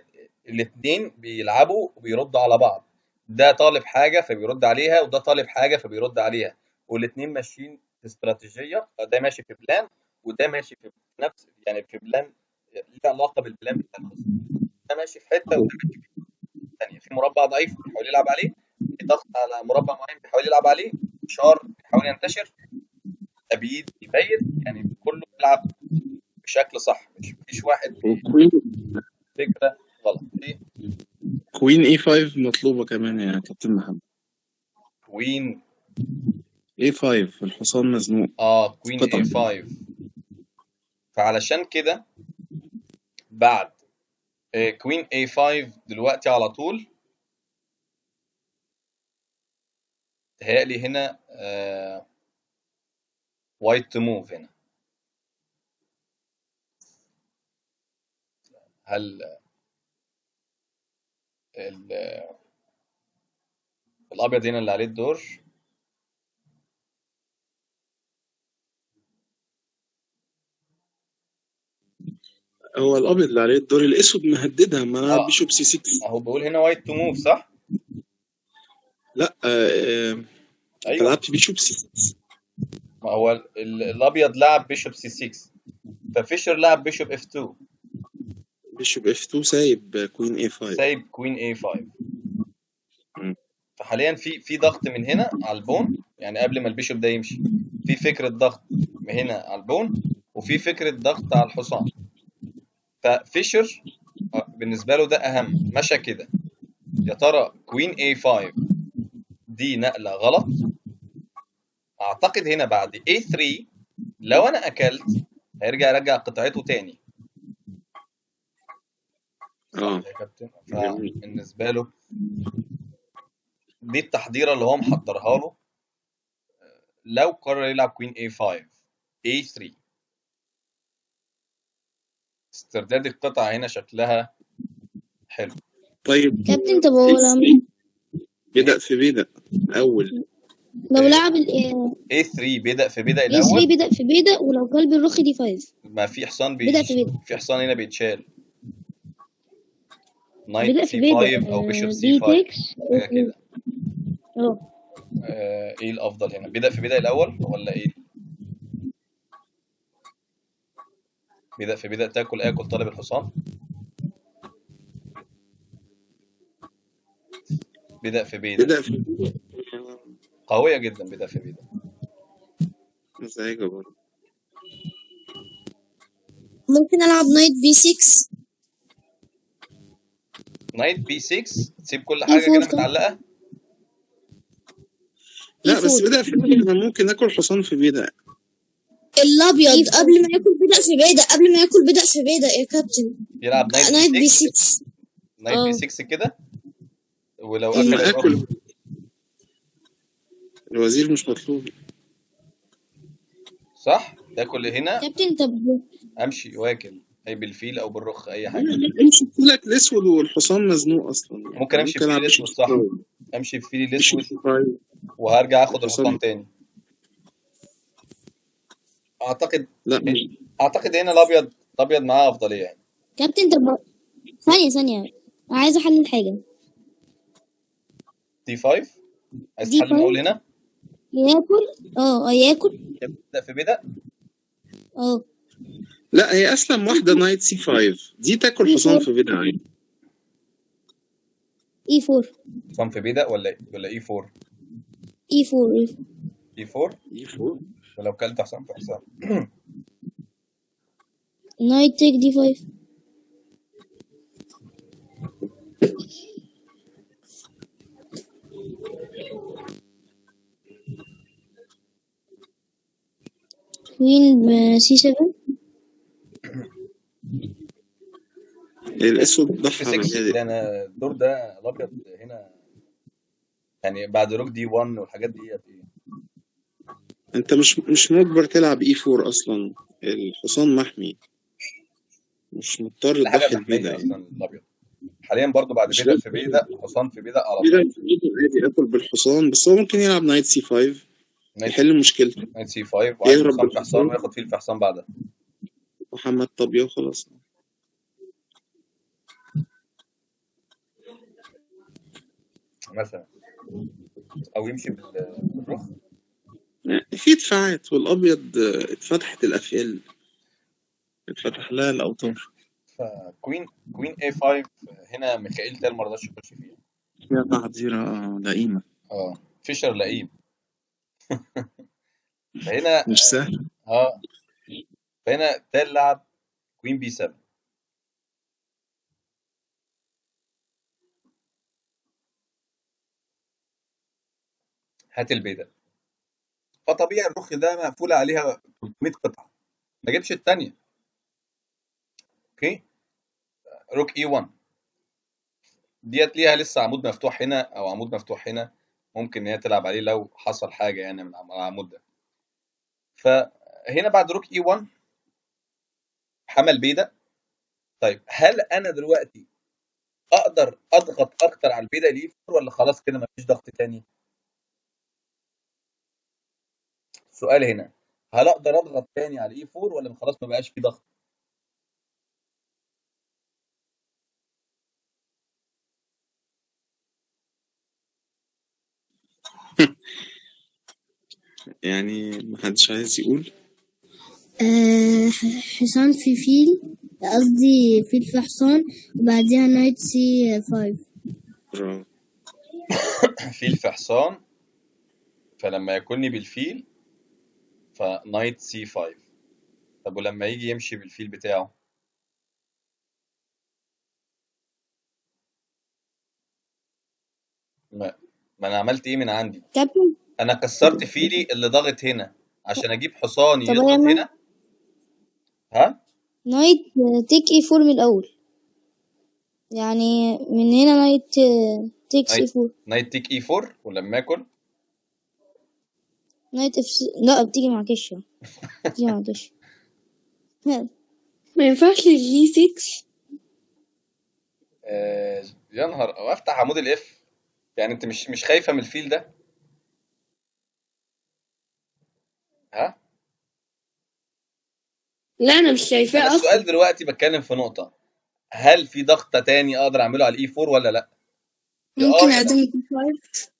الاثنين بيلعبوا وبيردوا على بعض، ده طالب حاجة فبيرد عليها، وده طالب حاجة فبيرد عليها، والاثنين ماشيين في استراتيجية، ده ماشي في plan وده ماشي في نفس، يعني في plan ليه علاقة بال plan بتاع الخصم، ده ماشي في حتة وده ماشي في حتة ثانية، في مربع ضعيف بيحاول يلعب عليه، في ضغط على مربع معين بيحاول يلعب عليه، شار بيحاول ينتشر، تبييد يبيت، يعني كله بيلعب بشكل صح، مش مفيش واحد و queen فكرة غلط. ايه queen E 5 مطلوبة كمان يا كابتن محمد. queen E 5 الحصان مزنوق queen قطع. A 5. فعلشان كده بعد queen A 5 دلوقتي على طول تهيألي هنا white to move هنا. هل الابيض هنا اللي عليه الدور؟ هو الابيض اللي عليه الدور، الاسود مهددها، ما انا bishop C 6. اهو بقول هنا white to move صح؟ لا انت ايوه لعبت bishop C 6. ما هو الابيض لعب bishop C 6، ففيشر لعب bishop F 2، bishop F 2 سايب queen A 5. سايب queen A 5. فحاليا في ضغط من هنا على ال pawn، يعني قبل ما ال bishop ده يمشي في فكرة ضغط من هنا على ال pawn، وفي فكرة ضغط على الحصان. ففيشر بالنسبة له ده اهم، مشى كده. يا ترى queen A 5 دي نقله غلط؟ اعتقد هنا بعد A3 لو انا اكلت هيرجع يرجع قطعته تاني. صح يا كابتن؟ جميل. فبالنسبه له دي التحضيره اللي هو محضرها له لو قرر يلعب queen A5 A3. استرداد القطعة هنا شكلها حلو. طيب كابتن طب هو لو بدأ في بيدق الاول. لو لعب ال A3 بيدق في بيدق A3 الاول، بيدق في بيدق، ولو كلب الرخ D 5 ما في حصان بيدق في بيدق، في حصان هنا بيتشال knight بيدق C في بيدق 5 او bishop C D 5 takes حاجة كده. اه ايه الافضل هنا، بيدق في بيدق الاول ولا ايه؟ بيدق في بيدق تاكل اكل طالب الحصان، بيدق في بيدق بدأ في بيدق قوية جدا، بيدق في بيدق. مزعجة برضه. ممكن العب knight B 6 knight B 6 تسيب كل E حاجة كده 4 طب متعلقه. E لا بس 4 بدأ في بيدق انا ممكن اكل حصان في بيدق. الابيض E 4 قبل ما ياكل بدأ في بيدق، قبل ما ياكل بدأ في بيدق يا كابتن. يلعب knight B knight B 6 6. knight B 6 كده، ولو اكل ما الرخ اكل الوزير مش مطلوب. صح تاكل هنا، كابتن طب امشي واكل اي بالفيل او بالرخ اي حاجة. امشي بفيلك الاسود والحصان مزنوق اصلا، يعني ممكن امشي ممكن بفيل العب bishop الاسود C صح، 5. امشي بفيل bishop الاسود C 5 وهرجع اخد الحصان. الحصان تاني. اعتقد لا مش اعتقد هنا الابيض معاه افضلية يعني. كابتن طب ثانية عايزة احلل حاجة. D 5 عايز D تحل من اول 5 هنا، ياكل ياكل يبدا في بيدق. اه لا هي اسلم واحدة knight C 5 دي تاكل E حصان 4 في بيدق عادي. E 4. حصان في بيدق ولا E 4؟ E 4. E 4. E 4. ولو كلت حصان في حصان knight take D 5. queen C 7. الاسود F ضحى 6. بالبيدق. ده انا الدور ده الابيض هنا، يعني بعد rook D 1 والحاجات دي ايه. انت مش مجبر تلعب E 4 اصلا، الحصان محمي، مش مضطر كل حاجة تضحي محمية ببيدق يعني. اصلا الابيض حاليا. برضو بعد مش بيدق لازم في بيدق، حصان في بيدق على طول. بيدق في بيدق عادي، ياكل بالحصان، بس هو ممكن يلعب knight C 5 knight يحل مشكلته، knight C 5 وعايز يهرب حصان في حصان بالحصان وياخد فيل في حصان بعدها وحمد طبيعي وخلاص. مثلا، او يمشي بالرخ. في دفاعات، والابيض اتفتحت الافيال، اتفتح لها الاوتار. ف queen A 5 هنا ميخائيل تال ما رضاش يخش فيها. فيها تحضيرة لئيمة. اه فيشر لئيم. فهنا مش سهل. اه فهنا تال لعب queen B 7. هات البيدق. فطبيعي الرخ ده مقفولة عليها 300 قطعه، ما جيبش الثانية. okay، rook E 1 ديت ليها لسه عمود مفتوح هنا او عمود مفتوح هنا، ممكن ان هي تلعب عليه لو حصل حاجة يعني من العمود ده. فهنا بعد rook E 1 حمل بيدق. طيب هل انا دلوقتي اقدر اضغط اكتر على البيدق ال E 4 ولا خلاص كده مفيش ضغط تاني؟ السؤال هنا، هل اقدر اضغط تاني على E 4 ولا خلاص ما بقاش في ضغط؟ يعني محدش عايز يقول. حصان في فيل، قصدي فيل في حصان، وبعديها knight C 5. برافو. فيل في حصان، فلما ياكلني بالفيل ف knight C 5. طب ولما يجي يمشي بالفيل بتاعه؟ ما انا عملت ايه من عندي؟ كابتن، انا كسرت فيلي اللي ضاغط هنا عشان اجيب حصاني طب يضغط انا هنا. ها، knight take E 4 من الاول، يعني من هنا knight take C knight 4. knight take E 4، ولما اكل knight F، لا بتيجي مع كشة، بتيجي مع كشة. ما ينفعش G 6. يا نهار، او افتح عمود ال F. يعني انت مش خايفة من الفيل ده؟ ها، لا انا مش شايفاه انا اصلا. السؤال دلوقتي بتكلم في نقطة، هل في ضغطه تاني اقدر اعمله على ال E 4 ولا لا؟ يا ممكن يا لا. اقدم D 5.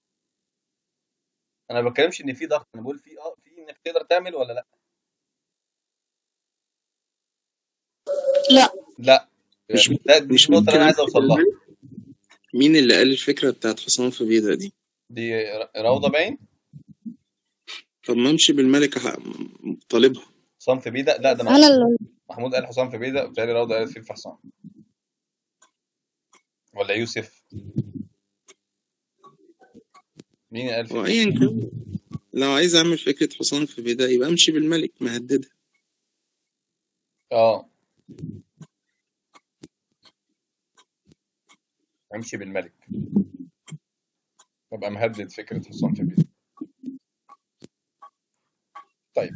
انا ما بتكلمش ان في ضغط، انا بقول في في انك تقدر تعمل ولا لا. لا لا، مش ده دي مش النقطة اللي ممكن انا عايز امشي اوصل لها. بالملك. مين اللي قال الفكرة بتاعت حصان في بيدق دي؟ دي روضة باين. طب ما امشي بالملك طالبها. حصان في بيدق، لا ده انا محمود. اللي محمود قال حصان في بيدق، وبالتالي روضة قالت فيل في حصان، ولا يوسف؟ مين قال هو فيل؟ ايا كان، لو عايز اعمل فكرة حصان في بيدق يبقى امشي بالملك مهددها. اه امشي بالملك، ابقى مهدد فكرة حصان في بيدق. طيب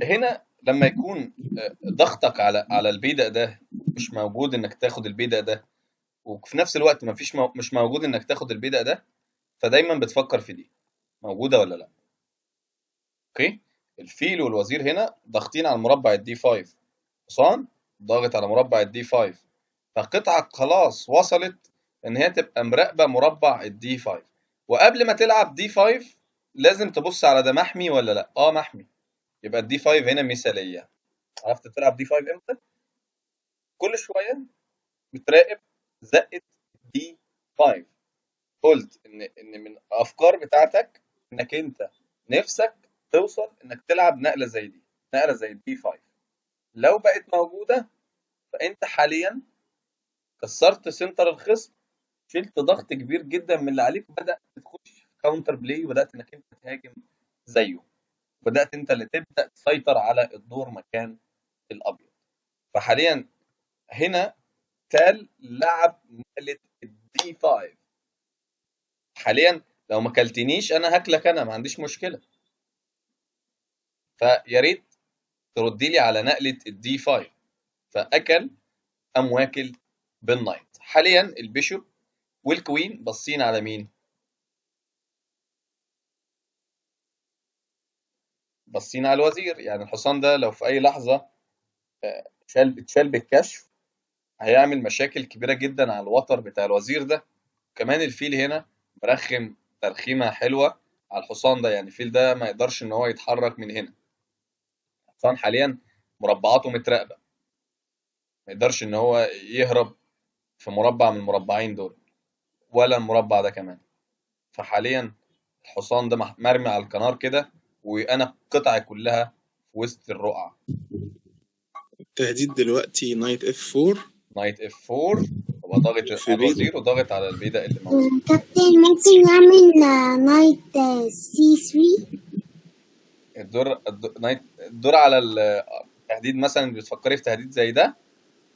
هنا لما يكون ضغطك على البيدق ده مش موجود انك تاخد البيدق ده، وفي نفس الوقت مفيش مش موجود انك تاخد البيدق ده، فدايما بتفكر في دي موجودة ولا لا. okay، الفيل والوزير هنا ضاغطين على المربع ال D 5، حصان ضاغط على مربع ال D 5، فقطعك خلاص وصلت ان هي تبقى مراقبة مربع ال D 5. وقبل ما تلعب D 5 لازم تبص على ده محمي ولا لا. اه محمي، يبقى ال D 5 هنا مثاليه. عرفت تلعب D 5 امتى؟ كل شوية بتراقب زقه D 5. قلت ان من الافكار بتاعتك انك انت نفسك توصل انك تلعب نقله زي دي، نقله زي D 5. لو بقت موجودة فانت حاليا كسرت center الخصم، شلت ضغط كبير جدا من اللي عليك، وبدات تخش في counter play، وبدات انك انت تهاجم زيه، بدات انت اللي تبدا تسيطر على الدور مكان الابيض. فحاليا هنا تال لعب نقله ال D 5. حاليا لو ما كلتنيش انا هاكلك، انا ما عنديش مشكلة. فيا ريت تردي لي على نقله ال D 5. فاكل قام واكل بال knight. حاليا ال bishop وال queen باصين على مين؟ باصين على الوزير. يعني الحصان ده لو في اي لحظة اتشال بالكشف هيعمل مشاكل كبيرة جدا على الوتر بتاع الوزير ده. كمان الفيل هنا مرخم ترخيمه حلوة على الحصان ده، يعني الفيل ده ما يقدرش ان هو يتحرك من هنا. الحصان حاليا مربعاته متراقبه، ما يقدرش ان هو يهرب في مربع من المربعين دول ولا المربع ده كمان. فحاليا الحصان ده مرمي على الكنار كده، وانا قطعي كلها في وسط الرقعة. التهديد دلوقتي knight F 4. knight F 4 هو ضاغط في على بيدق. الوزير وضاغط على البيدق اللي موجود. كابتن ممكن نعمل knight C 3؟ الدور knight الدور على التهديد مثلا. بتفكري في تهديد زي ده؟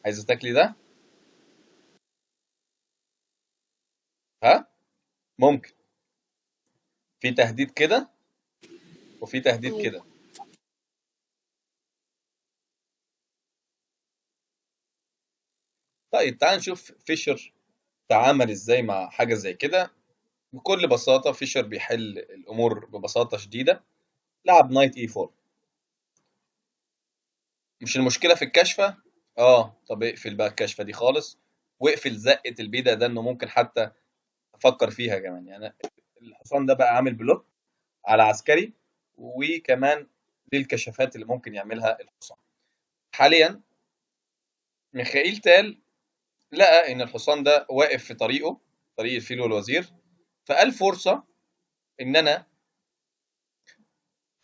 عايزه تاكلي ده؟ ها، ممكن في تهديد كده وفي تهديد كده. طيب تعال نشوف فيشر تعامل ازاي مع حاجة زي كده. بكل بساطة فيشر بيحل الأمور ببساطة شديدة. لعب knight E 4. مش المشكلة في الكشفة؟ طب اقفل بقى الكشفة دي خالص، واقفل زقة البيدق ده، انه ممكن حتى افكر فيها كمان. يعني الحصان ده بقى عامل block على عسكري، وكمان للكشفات اللي ممكن يعملها الحصان. حاليا ميخائيل تال لقى ان الحصان ده واقف في طريقه، طريق الفيل والوزير، فقال فرصة ان انا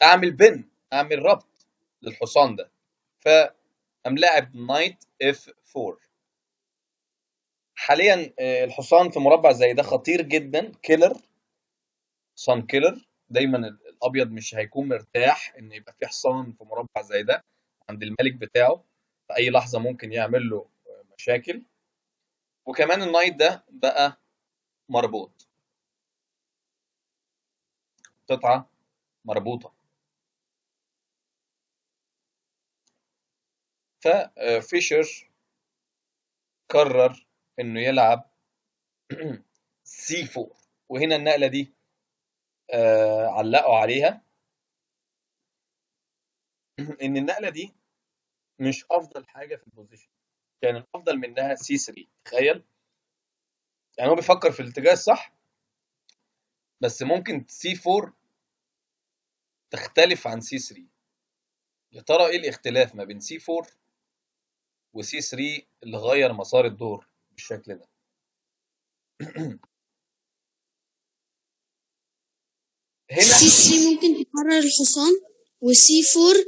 اعمل pin، اعمل ربط للحصان ده. فقام لاعب knight F 4. حاليا الحصان في مربع زي ده خطير جدا، killer، حصان killer. دايما الابيض مش هيكون مرتاح ان يبقى في حصان في مربع زي ده عند الملك بتاعه، في اي لحظة ممكن يعمل له مشاكل. وكمان ال knight ده بقى مربوط، قطعه مربوطة. ففيشر قرر انه يلعب C 4، وهنا النقلة دي علقوا عليها ان النقلة دي مش افضل حاجة في ال position، كان الافضل منها C 3. تخيل، يعني هو بيفكر في الاتجاه الصح، بس ممكن C 4 تختلف عن C 3. يا ترى ايه الاختلاف ما بين C 4 و C 3 اللي غير مسار الدور بالشكل ده؟ هنا C 3 ممكن تحرر الحصان، و C 4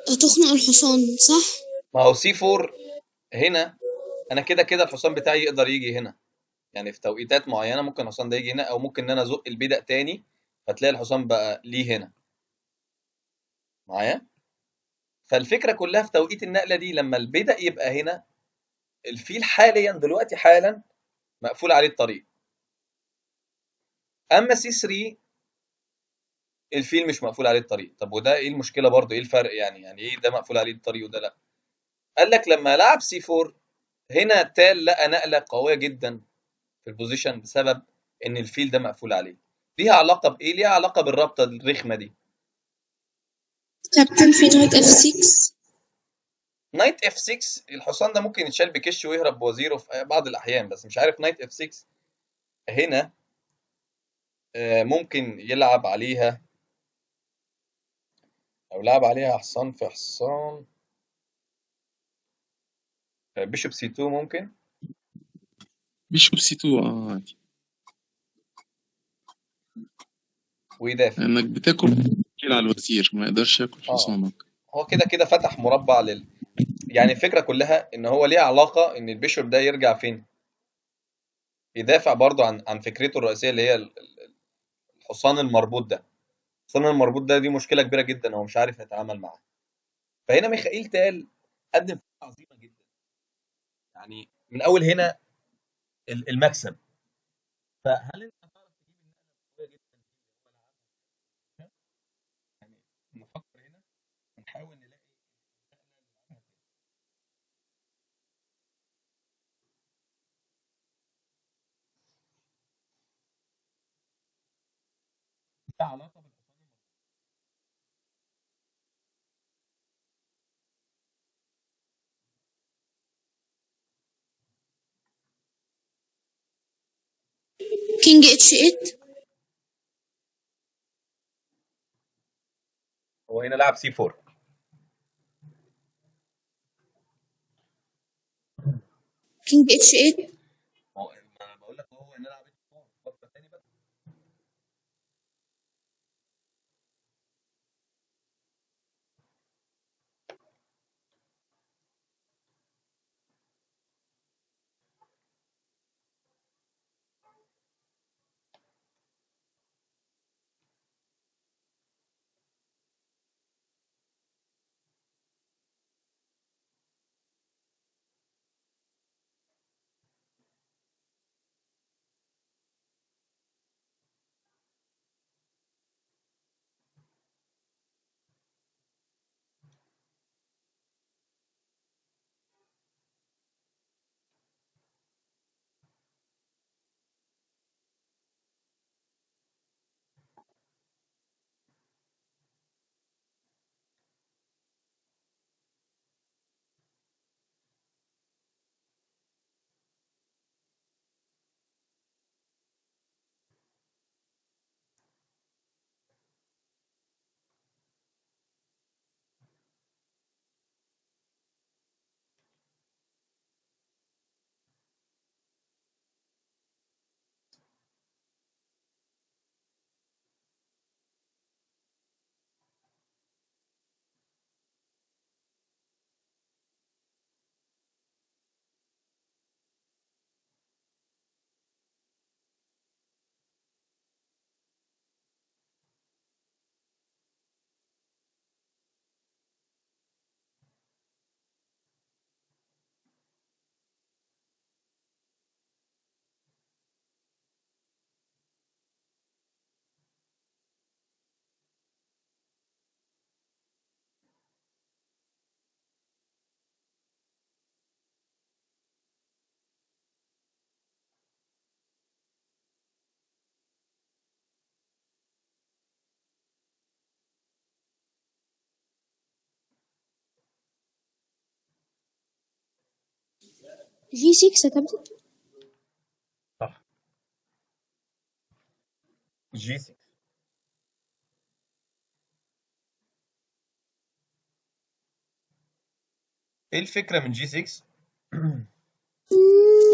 هتخنق الحصان، صح؟ ما هو C 4 هنا انا كده كده الحصان بتاعي يقدر يجي هنا، يعني في توقيتات معينة ممكن الحصان ده يجي هنا، او ممكن ان انا ازق البيدق تاني فتلاقي الحصان بقى ليه هنا معايا. فالفكرة كلها في توقيت النقلة دي، لما البيدق يبقى هنا، الفيل حاليا دلوقتي حالا مقفول عليه الطريق. اما C 3 الفيل مش مقفول عليه الطريق. طب وده ايه المشكلة برضه؟ ايه الفرق يعني؟ يعني ايه ده مقفول عليه الطريق وده لا؟ قال لك لما لعب C 4 هنا تال لقى نقله قوية جدا في ال position بسبب ان الفيل ده مقفول عليه. ليها علاقة بايه؟ ليها علاقة بالرابطه الرخمه دي. كابتن في knight F 6. knight F 6 الحصان ده ممكن يتشال بكش ويهرب بوزيره في بعض الاحيان، بس مش عارف knight F 6 هنا ممكن يلعب عليها، او لعب عليها حصان في حصان، bishop C 2 ممكن. bishop C 2 عادي. ويدافع. لانك بتاكل فيل على الوزير، ما يقدرش ياكل حصانك. هو كده كده فتح مربع يعني الفكرة كلها ان هو ليه علاقة ان ال bishop ده يرجع فين؟ يدافع برضو عن فكرته الرئيسية اللي هي الحصان المربوط ده. الحصان المربوط ده دي مشكلة كبيرة جدا، هو مش عارف يتعامل معاها. فهنا ميخائيل تال قدم فكرة عظيمة جدا، يعني من اول هنا المكسب. فهل انت هتعرف تجيب النقلة القوية جدا دي اللي هو لعبها؟ يعني نفكر هنا ونحاول نلاقي النقلة اللي لعبها تاني. لها علاقة بالحصان المربوط. king H 8. هو هنا لعب C 4. king H 8. ما انا بقول لك هو هنا لعب H 4. فكر تاني بقى. G 6 يا كابتن. صح، G 6. ايه الفكرة من G 6؟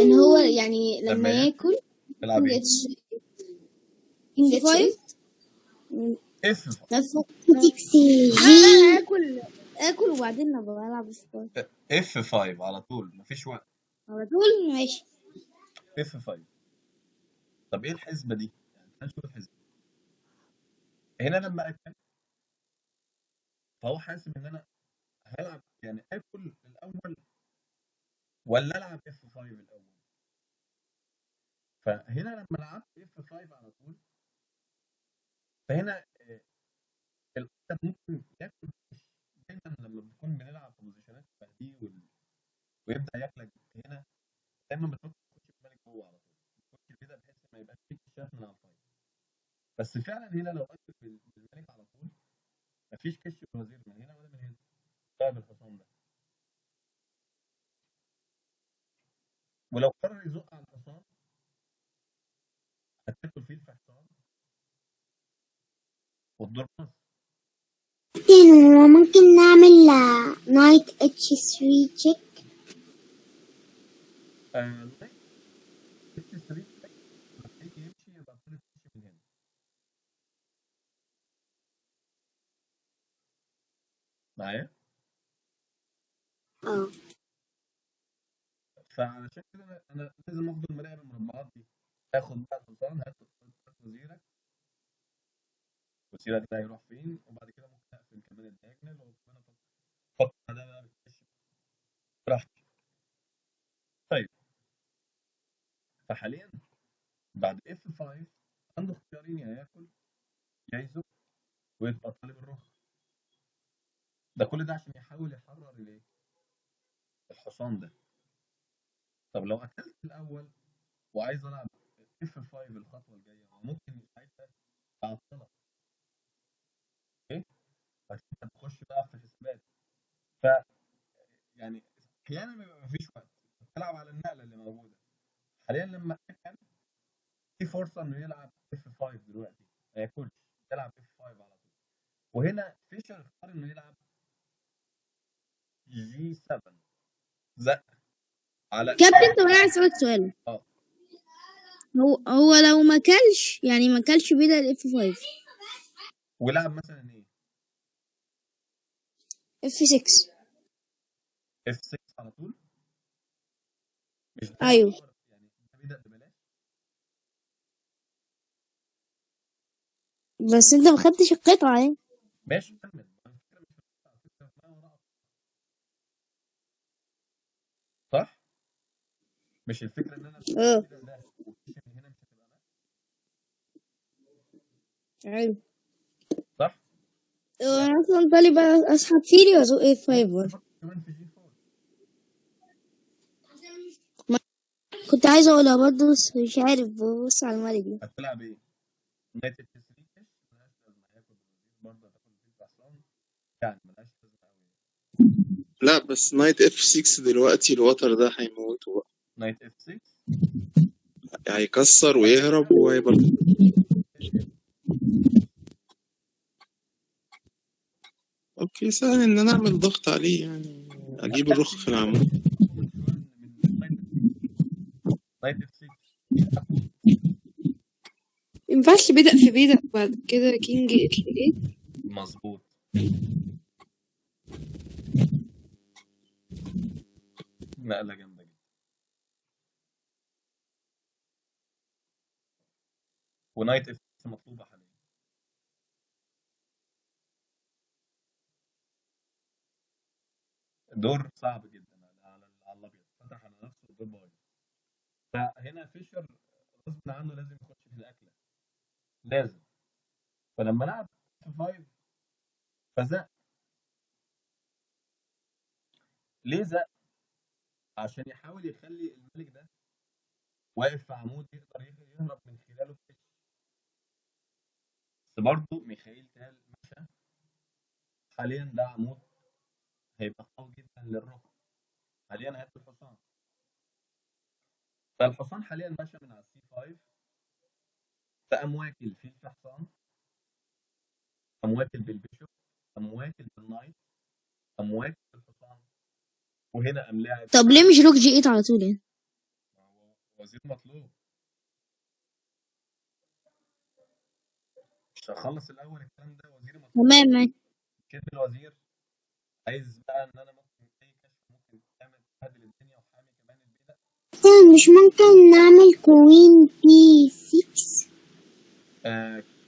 ان هو يعني لما لما ياكل يلعب king ايه؟ H king H 5. 8 F 5. نفس لا لا، اكل وبعدين ابقى العب F F 5 على طول، مفيش وقت. على طول. ماشي. F 5. طب ايه الحسبة دي؟ يعني تعال نشوف الحسبة. هنا لما اكل فهو حاسب ان انا هلعب، يعني اكل الاول ولا العب F 5 الاول. فهنا لما لعبت F 5 على طول، فهنا الأسد ممكن ياكل. دايما لما بنكون بنلعب في position ات شبه دي ويبدا ياكلك هنا، دايما بتفكر تخش بالك جوه على طول، تخش كده بحيث ما يبقاش فيك كشاف من على ال five. بس فعلا هنا لو اكل بالملك على طول مفيش كش بالوزير من هنا ولا من هنا بسبب الحصان ده. ولو قرر يزق على الحصان هتاكل فيل في حصان والدور باص. وممكن نعمل knight H 3 check. Knight H 3 لما يجي يمشي يبقى الطول يخش من هنا. معايا؟ اه. فعلشان كده انا لازم افضل مراقب المربعات دي. اخد بقى الحصان، هات وزيرك، وزيرك ده هيروح فين، وبعد كده ممكن اقفل كمان ال diagonal، وكمان افكر ده بقى بالكش براحتي. طيب فحاليا بعد F 5 عنده اختيارين، يا ياكل يا يزق ويبقى طالب الرخ. ده كل ده عشان يحاول يحرر الايه؟ الحصان ده. طب لو اكلت الاول وعايز العب F 5 الخطوة الجاية، هو ممكن ساعتها يعطلك. okay؟ عشان تخش بقى في حسابات. ف يعني احيانا بيبقى مفيش وقت، بتلعب على النقلة اللي موجودة حاليا. لما اكل في فرصة انه يلعب F 5 دلوقتي، ما ياكلش، يلعب F 5 على طول. وهنا فيشر اختار انه يلعب G 7، زق على كابتن. طب انا عايز اسالك سؤال. اه هو لو ما كلش، يعني ما كلش بيدا F 5 ولعب مثلا ايه؟ F 6. F 6 على طول. مش ده ايوه. يعتبر يعني ده بيبدأ ببلاش. بس انت ما خدتش القطعة يعني. ماشي كمل. الفكرة مش في القطعة، الفكرة في ما وراء. صح؟ مش الفكرة ان انا اه كده ده وكش من هنا مش هتبقى مات. ايوه. صح؟ انا اصلا طالب اسحب فيلي وازق F 5 ممكن برضه. تفكر كمان في G 4. ما كنت عايزه اقولها برضه بس مش عارف، ببص على الملك ده. هتلعب ايه؟ knight H 3 كش ملهاش لازمه، هياكل بالوزير برضه، هتاكل الفيل بحصان، يعني ملهاش لازمه قوي. لا بس knight F 6 دلوقتي الوتر ده هيموته بقى، knight F 6 هيكسر ويهرب وهيبقى okay. سهل ان انا اعمل ضغط عليه يعني، اجيب الرخ في العمود. knight F 6 مينفعش بيدق في بيدق بعد كده king H 8. مظبوط. نقله جامدة جدا. و knight F 6 مطلوبه حاليا. دور صعب جدا على الابيض، فتح على نفسه الدور بايظ. فهنا فيشر غصب عنه لازم يخش في الاكلة، لازم. فلما لعب F 5 فزق. ليه زق؟ عشان يحاول يخلي الملك ده واقف في عمود يقدر يهرب من خلاله بكش. بس برضه ميخائيل تال مشى. حاليا ده عمود هيبقى قوي جدا للرخ. حاليا هات الحصان، فالحصان حاليا مشى من على ال C 5، فقام واكل فيل في حصان، قام واكل بال bishop، قام واكل بال knight، قام واكل بالحصان، وهنا قام لاعب. طب ليه مش rook G 8 على طول يعني؟ ما هو وزير مطلوب. مش هخلص الاول الكلام ده. وزير مطلوب، تمام ماشي. شد الوزير. عايز بقى ان انا ممكن اي كشف ممكن تعمل تبهدل الدنيا وحامي كمان البيدق. مش ممكن نعمل queen B 6؟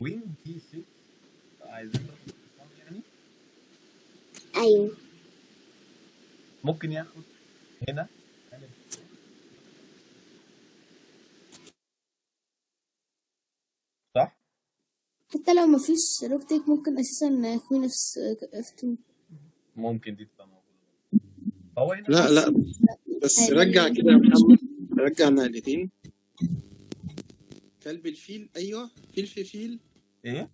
queen B 6 عايزين ناخد الحصان يعني. ايوه. ممكن ياخد هنا عامل صح؟ حتى لو مفيش rook take ممكن اساسا queen F 2. ممكن دي تبقى موجودة. فهو هنا لا لا بس رجع كده يا محمد، رجع نقلتين. كلب الفيل، ايوه فيل في فيل، ايه؟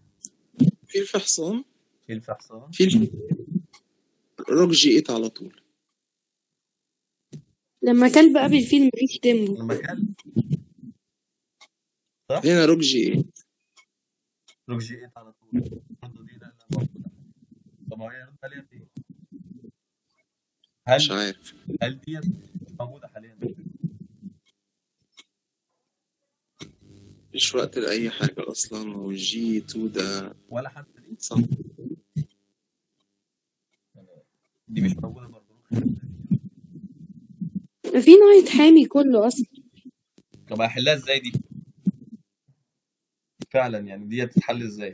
فيل في حصان، فيل في حصان، فيل في rook G 8 على طول. لما كلب قابل فيل مفيش tempo. لما كلب صح؟ هنا rook G 8. rook G 8 على طول برضه دي نقله موجودة. طب هو هيرد عليها بايه؟ مش هل عارف. هل ديت موجودة حاليا؟ مفيش وقت لأي حاجة أصلا، وال G 2 ده ولا حتى دي صعب. يعني دي مش موجودة برضه. في knight حامي كله اصلا. طب هحلها ازاي دي؟ فعلا يعني دي هتتحل ازاي؟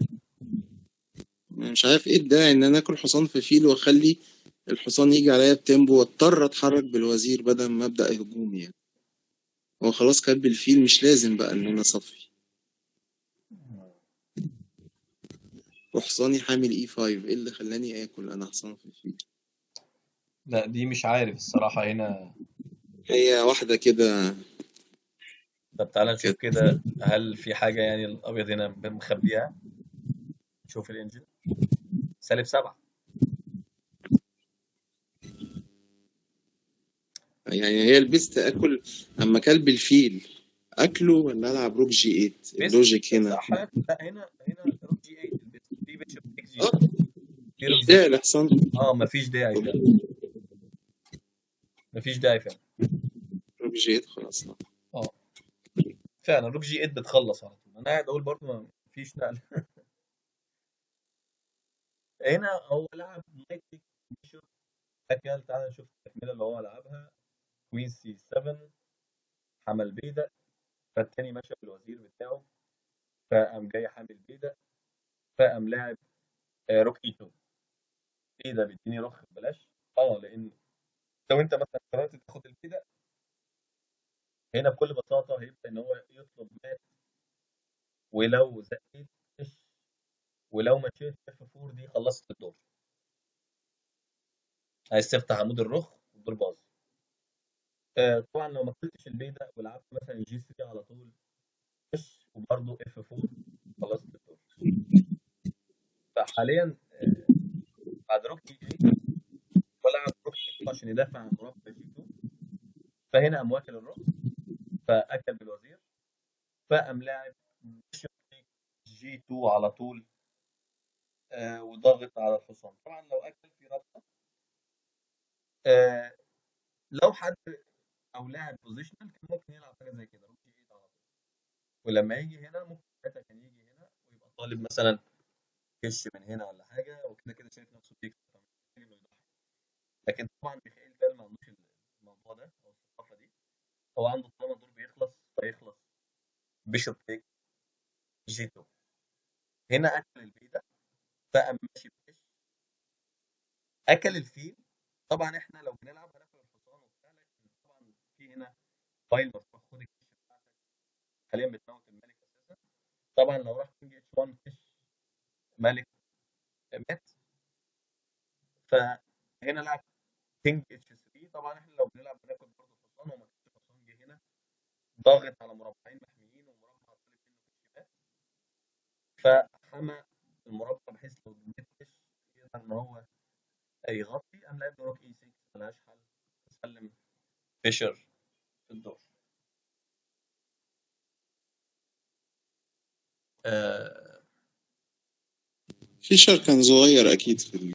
مش عارف ايه الداعي ان انا اكل حصان في فيل واخلي الحصان يجي عليا ب tempo واضطر اتحرك بالوزير بدل ما ابدا هجوم يعني. هو خلاص كلب الفيل، مش لازم بقى ان انا اصفي، وحصاني حامل E 5، ايه اللي خلاني اكل انا حصان في الفيل؟ لا دي مش عارف الصراحة هنا. هي واحدة كده. طب تعالى نشوف كده هل في حاجة يعني الأبيض هنا مخبيها. شوف ال engine -7. يعني هي ال best اكل اما كلب الفيل اكله ولا العب rook G 8؟ best ال logic هنا صح. لا هنا rook G 8 ال best. في bishop take G اه 7، في rook مش G. داعي الحصان. مفيش داعي فعلا، مفيش داعي فعلا. rook G 8 خلاص. اه فعلا rook G 8 بتخلص على طول. انا قاعد اقول برضه مفيش نقل. هنا هو لعب knight take bishop اكل. تعالى نشوف التكملة اللي هو لعبها. queen C 7، حمل بيدق، فالتاني مشى بالوزير بتاعه، فقام جاي حامل بيدق، فقام لاعب rook E 2. ايه ده بيديني رخ ببلاش؟ لان لو انت مثلا قررت تاخد البيدق هنا بكل بساطة هيبدا ان هو يطلب مات، ولو زقيت كش، ولو مشيت F 4 دي خلصت الدور. عايز تفتح عمود الرخ الدور باظ. طبعا لو ما اكلتش البيدق ولعبت مثلا G 3 على طول كش، وبرده F 4 خلصت الدور. فحاليا بعد rook E 8 ولعب rook E 2 عشان يدافع عن مربع G 2، فهنا قام واكل الرخ فاكل بالوزير، فقام لاعب bishop G 2 على طول، وضاغط على الحصان. طبعا لو اكل في رابطه، لو حد او لاعب positional كان ممكن يلعب حاجة زي كده rook G 8 على طول، ولما يجي هنا ممكن ساعتها كان يجي هنا ويبقى طالب مثلا كش من هنا ولا حاجة، وكده كده شايف نفسه بيكسب فمحتاج انه يضحي. لكن طبعا ميخائيل تال ما عندوش الموضوع ده او الثقافة دي، هو عنده طالما الدور بيخلص فيخلص bishop take G 2. هنا اكل البيدق فقام ماشي بكش، اكل الفيل. طبعا احنا لو بنلعب هناكل الحصان وبتاع، لكن طبعا في هنا file مفتوح، خد الكش بتاعتك، حاليا بتموت الملك اساسا. طبعا لو راح king H 1 كش ملك مات. فهنا لعب king H 3. طبعا احنا لو بنلعب بناكل برضه الحصان، وما كانش الحصان جه هنا ضاغط على مربعين محميين ومربع طالب منه كش مات، فحمى المربع بحيث لو جيت كش يقدر ان هو يغطي. قام لعب rook E 6، ملهاش حل، سلم فيشر في الدور. آه فيشر كان صغير اكيد في